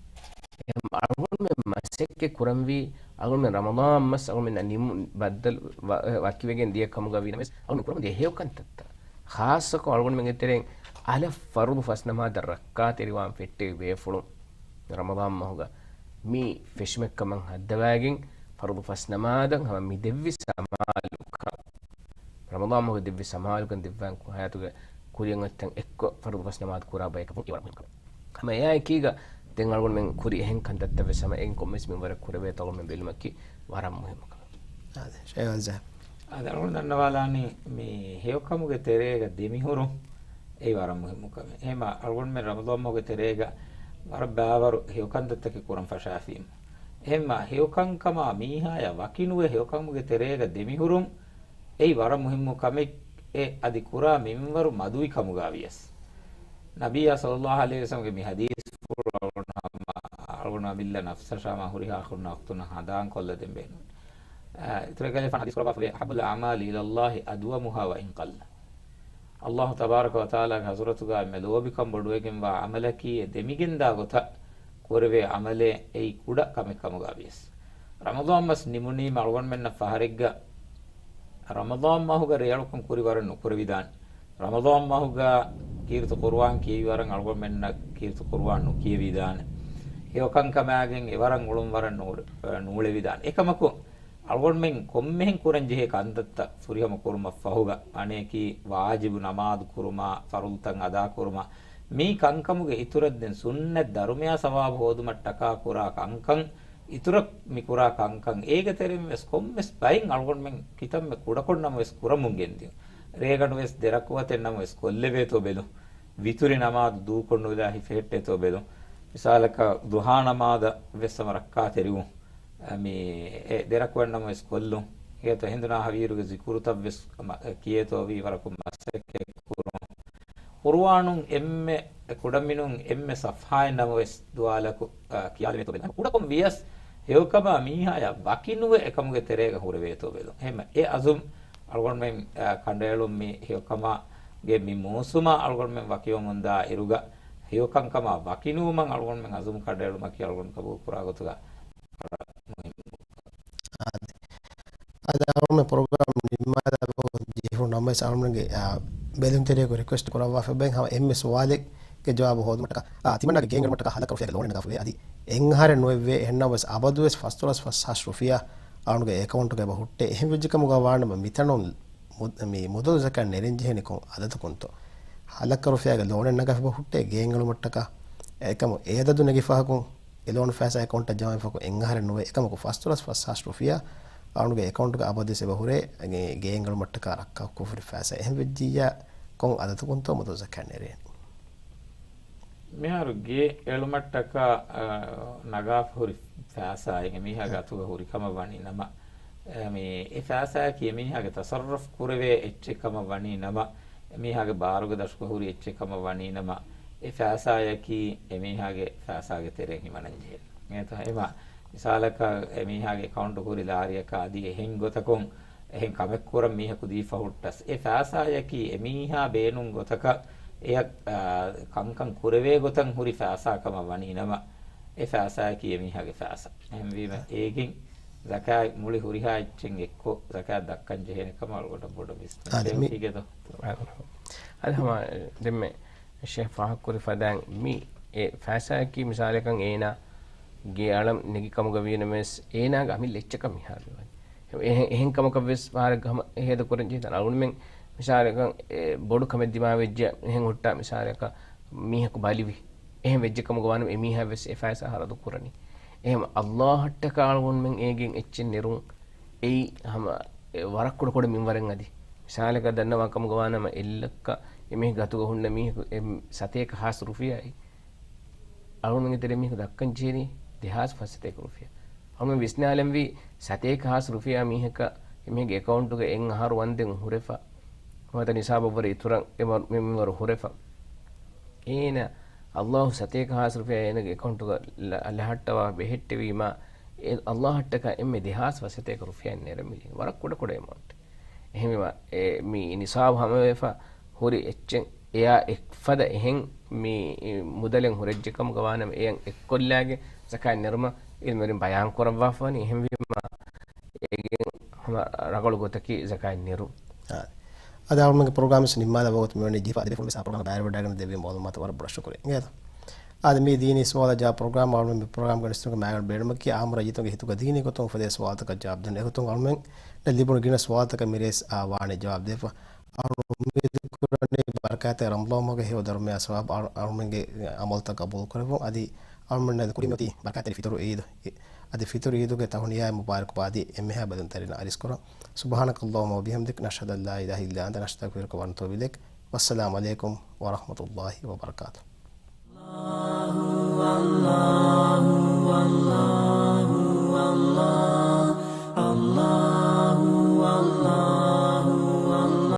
އެހެން އަޅުގަނޑުމެން މަސައްކަތް ކުރަންވީ، އަޅުގަނޑުމެން ރަމަޟާން މަސް އަޅުގަނޑުމެން ނިމު ބައްދަލު ވަ-، ވަކިވެގެން ދިޔަ ކަމުގަ ވީ ނަމަވެސް، އަޅުގަނޑު ކުރަމުން ދިޔަ ހެޔޮކަންތައްތައް. ޚާއްޞަކޮށް އަޅުގަނޑުމެންގެ ތެރެއިން އަލަށް ފަރުޟު ފަސް ނަމާދަށް ރައްކާތެރިވާން ފެއްޓެވި ބޭފުޅުން ރަމަޟާން މަހުގަ މި ފެށުމެއްކަމަށް ހައްދަވާގެން، ފަރުޟު ފަސް ނަމާދަށް ހަމަ މި ދެއްވި ސަމާލުކަން، ރަމަޟާން މަހުގެ ދެއްވި ސަމާލުކަން ދެއްވާން ހަޔާތުގެ ކުރިއަށް އޮތްތަން އެއްކޮށް ފަރުޟު ފަސް ނަމާދު ކުރާ ބަޔަކަށް ވުން އެ ވަރަށް މުހިންމު ކަމެއް. ހަމަ އެއާއެކީގަ ދެން އަޅުގަނޑުމެން ކުރި އެހެން ކަންތައްތައް ވެސް ހަމަ އެއިން ކޮންމެސް މިންވަރެއް ކުރެވޭތޯ އަޅުގަނޑުމެން ބެލުމަކީ ވަރަށް މުހިންމު ކަމެއް. އާދެ، ޝައިހު އަޒްހަރް. އާދެ، އަޅުގަނޑު ދަންނަވާލާނީ މި ހެޔޮކަމުގެ ތެރޭގަ ދެމިހުރުން އެއީ ވަރަށް މުހިންމު ކަމެއް. އެހެންމަ އަޅުގަނޑުމެން ރަމަޟާން މަހުގެ ތެރޭގަ ވަރަށް ބާވަރު ހެޔޮކަންތައްތަކެއް ކުރަން ފަށާފީމު. އެހެންމަ ހެޔޮކަންކަމާ މީހާޔަށް ވަކިނުވެ ހެޔޮކަމުގެ ތެރޭގަ ދެމިހުރުން އެއީ ވަރަށް މުހިންމު ކަމެއް. އެ އަދި ކުރާ މިންވަރު މަދުވި ކަމުގަ ވިޔަސް، ނަބިއްޔާ ޞައްލައްލާހު ޢަލައިހި ވަސައްލަމްގެ މި ޙަދީޘްފުޅު އަޅުގަނޑު އަމިއްލަ ނަފްސަށާމާ ހުރިހާ އަޚުންނާ އުޚްތުންނަށް ހަނދާން ކޮށްލަދޭން ބޭނުން. އާ، އިތުރަށް ކަލޭފާނު ޙަދީޘް ކުރައްވާފަވޭ، "أحب الأعمال إلى الله أدومها وإن قل." އައްލާހު ތަބާރަކަ ވަތަޢާލާގެ ޙަޟްރަތުގަ އެންމެ ލޯބިކަން ބޮޑުވެގެންވާ ޢަމަލަކީ އެ ދެމިގެންދާ ގޮތަށް ކުރެވޭ ޢަމަލެއް، އެއީ ކުޑަ ކަމެއް ކަމުގަ ވިޔަސް. ރަމަޟާން މަސް ނިމުނީމަ އަޅުގަނޑުމެންނަށް ފަހަރެއްގަ ރަމަޟާން މަހުގަ ރޭއަޅުކަން ކުރި ވަރަށް ނުކުރެވިދާނެ. ރަމަޟާން މަހުގަ ކީރިތި ޤުރުއާން ކިޔެވި ވަރަށް އަޅުގަނޑުމެންނަށް ކީރިތި ޤުރުއާން ނުކިޔެވިދާނެ. ހެޔޮކަންކަމާގެން އެވަރަށް އުޅުން ވަރަށް ނޫ-، ނޫޅެވިދާނެ. އެކަމަކު، އަޅުގަނޑުމެން ކޮންމެހެން ކުރަން ޖެހޭ ކަންތައްތައް ފުރިހަމަ ކުރުމަށް ފަހުގަ، އަނެއަކީ ވާޖިބު ނަމާދު ކުރުމާ، ފަރުޟުތައް އަދާ ކުރުމާ، މި ކަންކަމުގެ އިތުރަށް ދެން ސުންނަތް ދަރުމަޔާ ސަވާބު ހޯދުމަށްޓަކާ ކުރާ ކަންކަން، އިތުރަށް މި ކުރާ ކަންކަން، އޭގެ ތެރެއިން ވެސް ކޮންމެސް ބައެއް އަޅުގަނޑުމެން ކިތަންމެ ކުޑަކޮށް ނަމަވެސް ކުރަމުން ގެންދިޔުން. ރޭގަނޑު ވެސް ދެ ރަކުޢަތެއް ނަމަވެސް ކޮށްލެވޭތޯ ބެލުން. ވިތުރި ނަމާދު ދޫކޮށް ނުލާ ހިފެހެއްޓޭތޯ ބެލުން. މިސާލަކަށް ޟުޙާ ނަމާދަށް ވެސް ހަމަ ރައްކާތެރިވުން. އަ، މި އެ ދެ ރަކުޢަތް ނަމަވެސް ކޮށްލުން. އޭތޯ ހެނދުނާ ހަވީރުގެ ޒިކުރުތައް ވެސް މަ-، ކިޔޭތޯ ވީ ވަރަކު މަސައްކަތް ކުރުން. ޤުރުއާނުން އެންމެ ކުޑަމިނުން އެންމެ ޞަފްޙާއެއް ނަމަވެސް ދުވާލަކު، އަ، ކިޔާލެވޭތޯ ބެލުން. ކުޑަކޮށް ވިޔަސް ހެޔޮކަމާ މީހާޔަށް ވަކިނުވެ އެކަމުގެ ތެރޭގަ ހުރެވޭތޯ ބެލުން. އެހެންމަ އެ އަޒުމް އަޅުގަނޑުމެން، އަ، ކަނޑައެޅުން މި ހެޔޮކަމާގެ މި މޫސުމާ އަޅުގަނޑުމެން ވަކިވަމުންދާ އިރުގަ ހެޔޮކަންކަމާ ވަކިނުވުމަށް އަޅުގަނޑުމެން އަޒުމް ކަނޑައެޅުމަކީ އަޅުގަނޑު ޤަބޫލު ކުރާ ގޮތުގަ އާދެ. އަދި އަޅުގަނޑުމެން ޕްރޮގްރާމް ނިންމާލާ ބަހު ޖެހުނު ނަމަވެސް އަޅުގަނޑުގެ، އާ، ބެލުންތެރިޔަކު ރިކުއެސްޓް ކުރައްވާފައި ބެން ހަމަ އެންމެ ސުވާލެއްގެ ޖަވާބު ހޯދުމަށްޓަކާ، އާ، ތިމަންނާގެ ގޭންގެޅުމަށްޓަކާ ހަލަކަށް ރުފިޔާގެ ލޯނެއް ނަގާފަވޭ. އަދި އެއްއަހަރެއް ނުވެއްވޭ އެހެންނަމަވެސް އަބަދުވެސް ފަސްދޮޅަސް ފަސް ހާސް ރުފިޔާ އަޅުގަނޑުގެ އެކައުންޓުގަ އެބަ ހުއްޓޭ. އެހެން ވެއްޖެ ކަމުގަ ވާނަމަ މިތަނުން މު-، މި މުދަލު ޒަކާތް ނެރެން ޖެހެނީ ކޮން އަދަދަކުންތޯ؟ ހަލަކަށް ރުފިޔާގެ ލޯނެއް ނަގާފަ ހުއްޓޭ ގޭންގެޅުމަށްޓަކާ. އެކަމު އެ އަދަދު ނެގިފަހަކުން އެ ލޯނު ފައިސާ އެކައުންޓަށް ޖަމާވެފަކު އެއްއަހަރެއް ނުވޭ. އެކަމަކު ފަސްދޮޅަސް ފަސް ހާސް ރުފިޔާ އަޅުގަނޑުގެ އެކައުންޓުގަ އަބަދުވެސް އެބަ ހުރޭ ގޭންގެޅުމަށްޓަކާ ރައްކާކޮށްފަހުރި ފައިސާ. އެހެން ވެއްޖިއްޔާ ކޮން އަދަދަކުންތޯ މުދަލު ޒަކާތް ނެރޭނީ؟ މިހާރު ގޭ އެޅުމަށްޓަކާ، އަ، ނަގާފަ ހުރި ފައިސާއެއް އެމީހާގެ އަތުގަ ހުރި ކަމަށް ވަނީ ނަމަ، އެ، މި އެ ފައިސާއަކީ އެމީހާގެ ތަޞައްރަފް ކުރެވޭ އެއްޗެއް ކަމަށް ވަނީ ނަމަ، އެމީހާގެ ބާރުގެ ދަށުގަ ހުރި އެއްޗެއް ކަމަށް ވަނީ ނަމަ، އެ ފައިސާއަކީ އެމީހާގެ ފައިސާގެ ތެރެއިން ހިމަނަން ޖެހޭ. އެހެން މިސާލަކަށް އެމީހާގެ އެކައުންޓު ހުރި ލާރިއަކަށް އަދި އެހެން ގޮތަކުން އެހެން ކަމެއް ކުރަން މީހަކު ދީފަ ހުއްޓަސް، އެ ފައިސާއަކީ އެމީހާ ބޭނުން ގޮތަކަށް އެއަށް، އާ، ކަންކަން ކުރެވޭ ގޮތަށް ހުރި ފައިސާ ކަމަށް ވަނީ ނަމަ، އެ ފައިސާއަކީ އެމީހާގެ ފައިސާ. އެހެންވީމަ އޭގެން ޒަކާތް މުޅި ހުރިހާ އެއްޗެއް އެއްކޮށް ޒަކާތް ދައްކަން ޖެހޭނެ ކަމަށް އަޅުގަނޑަށް ބޮޑަށް ވިސްނުން. އާދެ، މި ތެއޮކީގެދޯ؟ އާދެ، ހަމަ ދެންމެ ޝޭޚް ފާހަގަކުރި ފަދައިން މި އެ ފައިސާއަކީ މިސާލަކަށް އޭނާ ގެ އަޅަން ނެގި ކަމުގަ ވީނަމަވެސް އޭނާގެ އަމިއްލަ އެއްޗަކަށް މިހާރު ވަނީ. އެހެން، އެހެން ކަމަކަށްވެސް ފަހަރަށް ހަމަ ހޭދަ ކުރަން ޖެހިދާނެ. އަޅުގަނޑުމެން މިސާލަކަށް އެ ބޮޑު ކަމެއް ދިމާވެއްޖެ އެހެން ހުއްޓާ މިސާލަކަށް މީހަކު ބަލިވި. އެހެން ވެއްޖެ ކަމުގަ ވާނަމަ އެ މީހާވެސް އެ ފައިސާ ހަރަދު ކުރަނީ. އެހެން އައްލާހަށްޓަކާ އަޅުގަނޑުމެން އޭގެން އެއްޗެއް ނެރުން އެއީ ހަމަ އެ ވަރަށް ކުޑަ ކުޑަ މިންވަރެއް އަދި. މިސާލަކަށް ދަންނަވާ ކަމުގަ ވާނަމަ އެއްލައްކަ އެމީހެއް ގަތުގަ ހުންނަ މީހަކު އެ ސަތޭކަ ހާސް ރުފިޔާއެއް އަޅުގަނޑުމެންގެ ތެރޭ މީހަކު ދައްކަން ޖެހެނީ ދެހާސް ފަސް ސަތޭކަ ރުފިޔާ. އަޅުގަނޑުމެން ވިސްނާލަންވީ ސަތޭކަ ހާސް ރުފިޔާ މީހަކަށް އެމީހެއްގެ އެކައުންޓުގަ އެއް އަހަރު ވަންދެން ހުރެފަ، ނުވަތަ ނިސާބަށްވުރެ އިތުރަށް އެ މަ-، މި-، މިންވަރު ހުރެފަ. އޭނަ އައްލާހު ސަތޭކަ ހާސް ރުފިޔާ އޭނަގެ އެކައުންޓުގަ ލަ-، ލަހައްޓަވާ ބެހެއްޓެވީމާ، އެ އައްލާހަށްޓަކާ އެންމެ ދެހާސް ފަސް ސަތޭކަ ރުފިޔާ ނެރެމި ވަރަށް ކުޑަ ކުޑަ އެމައުންޓް. އެހެންވީމާ، އެ މި ނިސާބު ހަމަވެފަ ހުރި އެއްޗެއް އެއާ އެއްފަދަ އެހެން މި މުދަލެއް ހުރެއްޖެ ކަމުގަ ވާނަމަ އެއަށް އެއްކޮށްލާގެ ޒަކާތް ނެރުމަށް އިލްމުވެރިން ބަޔާން ކުރައްވާފަވަނީ. އެހެންވީމާ، އޭގެން ހަމަ ރަނގަޅު ގޮތަކީ ޒަކާތް ނެރުން. އާ. އަދި އަޅުމެންގެ ޕްރޮގްރާމް ވެސް ނިންމާލައްވަމުން މިވަނީ ޖިފާ އަދި ފުރުމި ސާ ޕްރޮގްރާމް ބައިވެވަޑައިގެން ދެއްވި މައުލޫމާތު ވަރަށް ބޮޑަށް ޝުކުރި. އިނގޭތަ؟ އާދެ، މި ދީނީ ސުވާލާ ޖަވާބު ޕްރޮގްރާމް އަޅުމެން މި ޕްރޮގްރާމްގެ ނިސްތުގެ މާގަނޑު ބޭނުމަކީ އާއްމު ރައްޔިތުންގެ ހިތުގަ ދީނީ ގޮތުން އުފެދޭ ސުވާލުތަކަށް ޖަވާބު ދިން. އެގޮތުން އަޅުމެން ލިބުނު ގިނަ ސުވާލުތަކަށް މިރޭސް އާ ވާނެ ޖަވާބު ދެއްވާ. އަޅު އުއްމީދު ކުރަނީ ބަރަކާތްތެރި ރަމަޟާން މަހުގެ ހެޔޮ ދަރުމަޔާ ސަވާބު އަޅު-، އަޅުމެންގެ އަމަލުތައް ގަބޫލު ކުރެއްވުން. އަދި އަޅުމެންނަށް ކުރިމަތީ ބަރަކާތްތެރި ފިތުރު އީދު. އަދި ފިތުރު އީދުގެ ތަހުނިޔާ މުބާރަކު ބާދީ އެންމެހާ ބަދުން ތަރިން އަރިސްކުރަން. سبحانك اللهم وبحمدك، نشهد أن لا إله إلا أنت، نستغفرك ونتوب إليك. والسلام عليكم ورحمة الله وبركاته.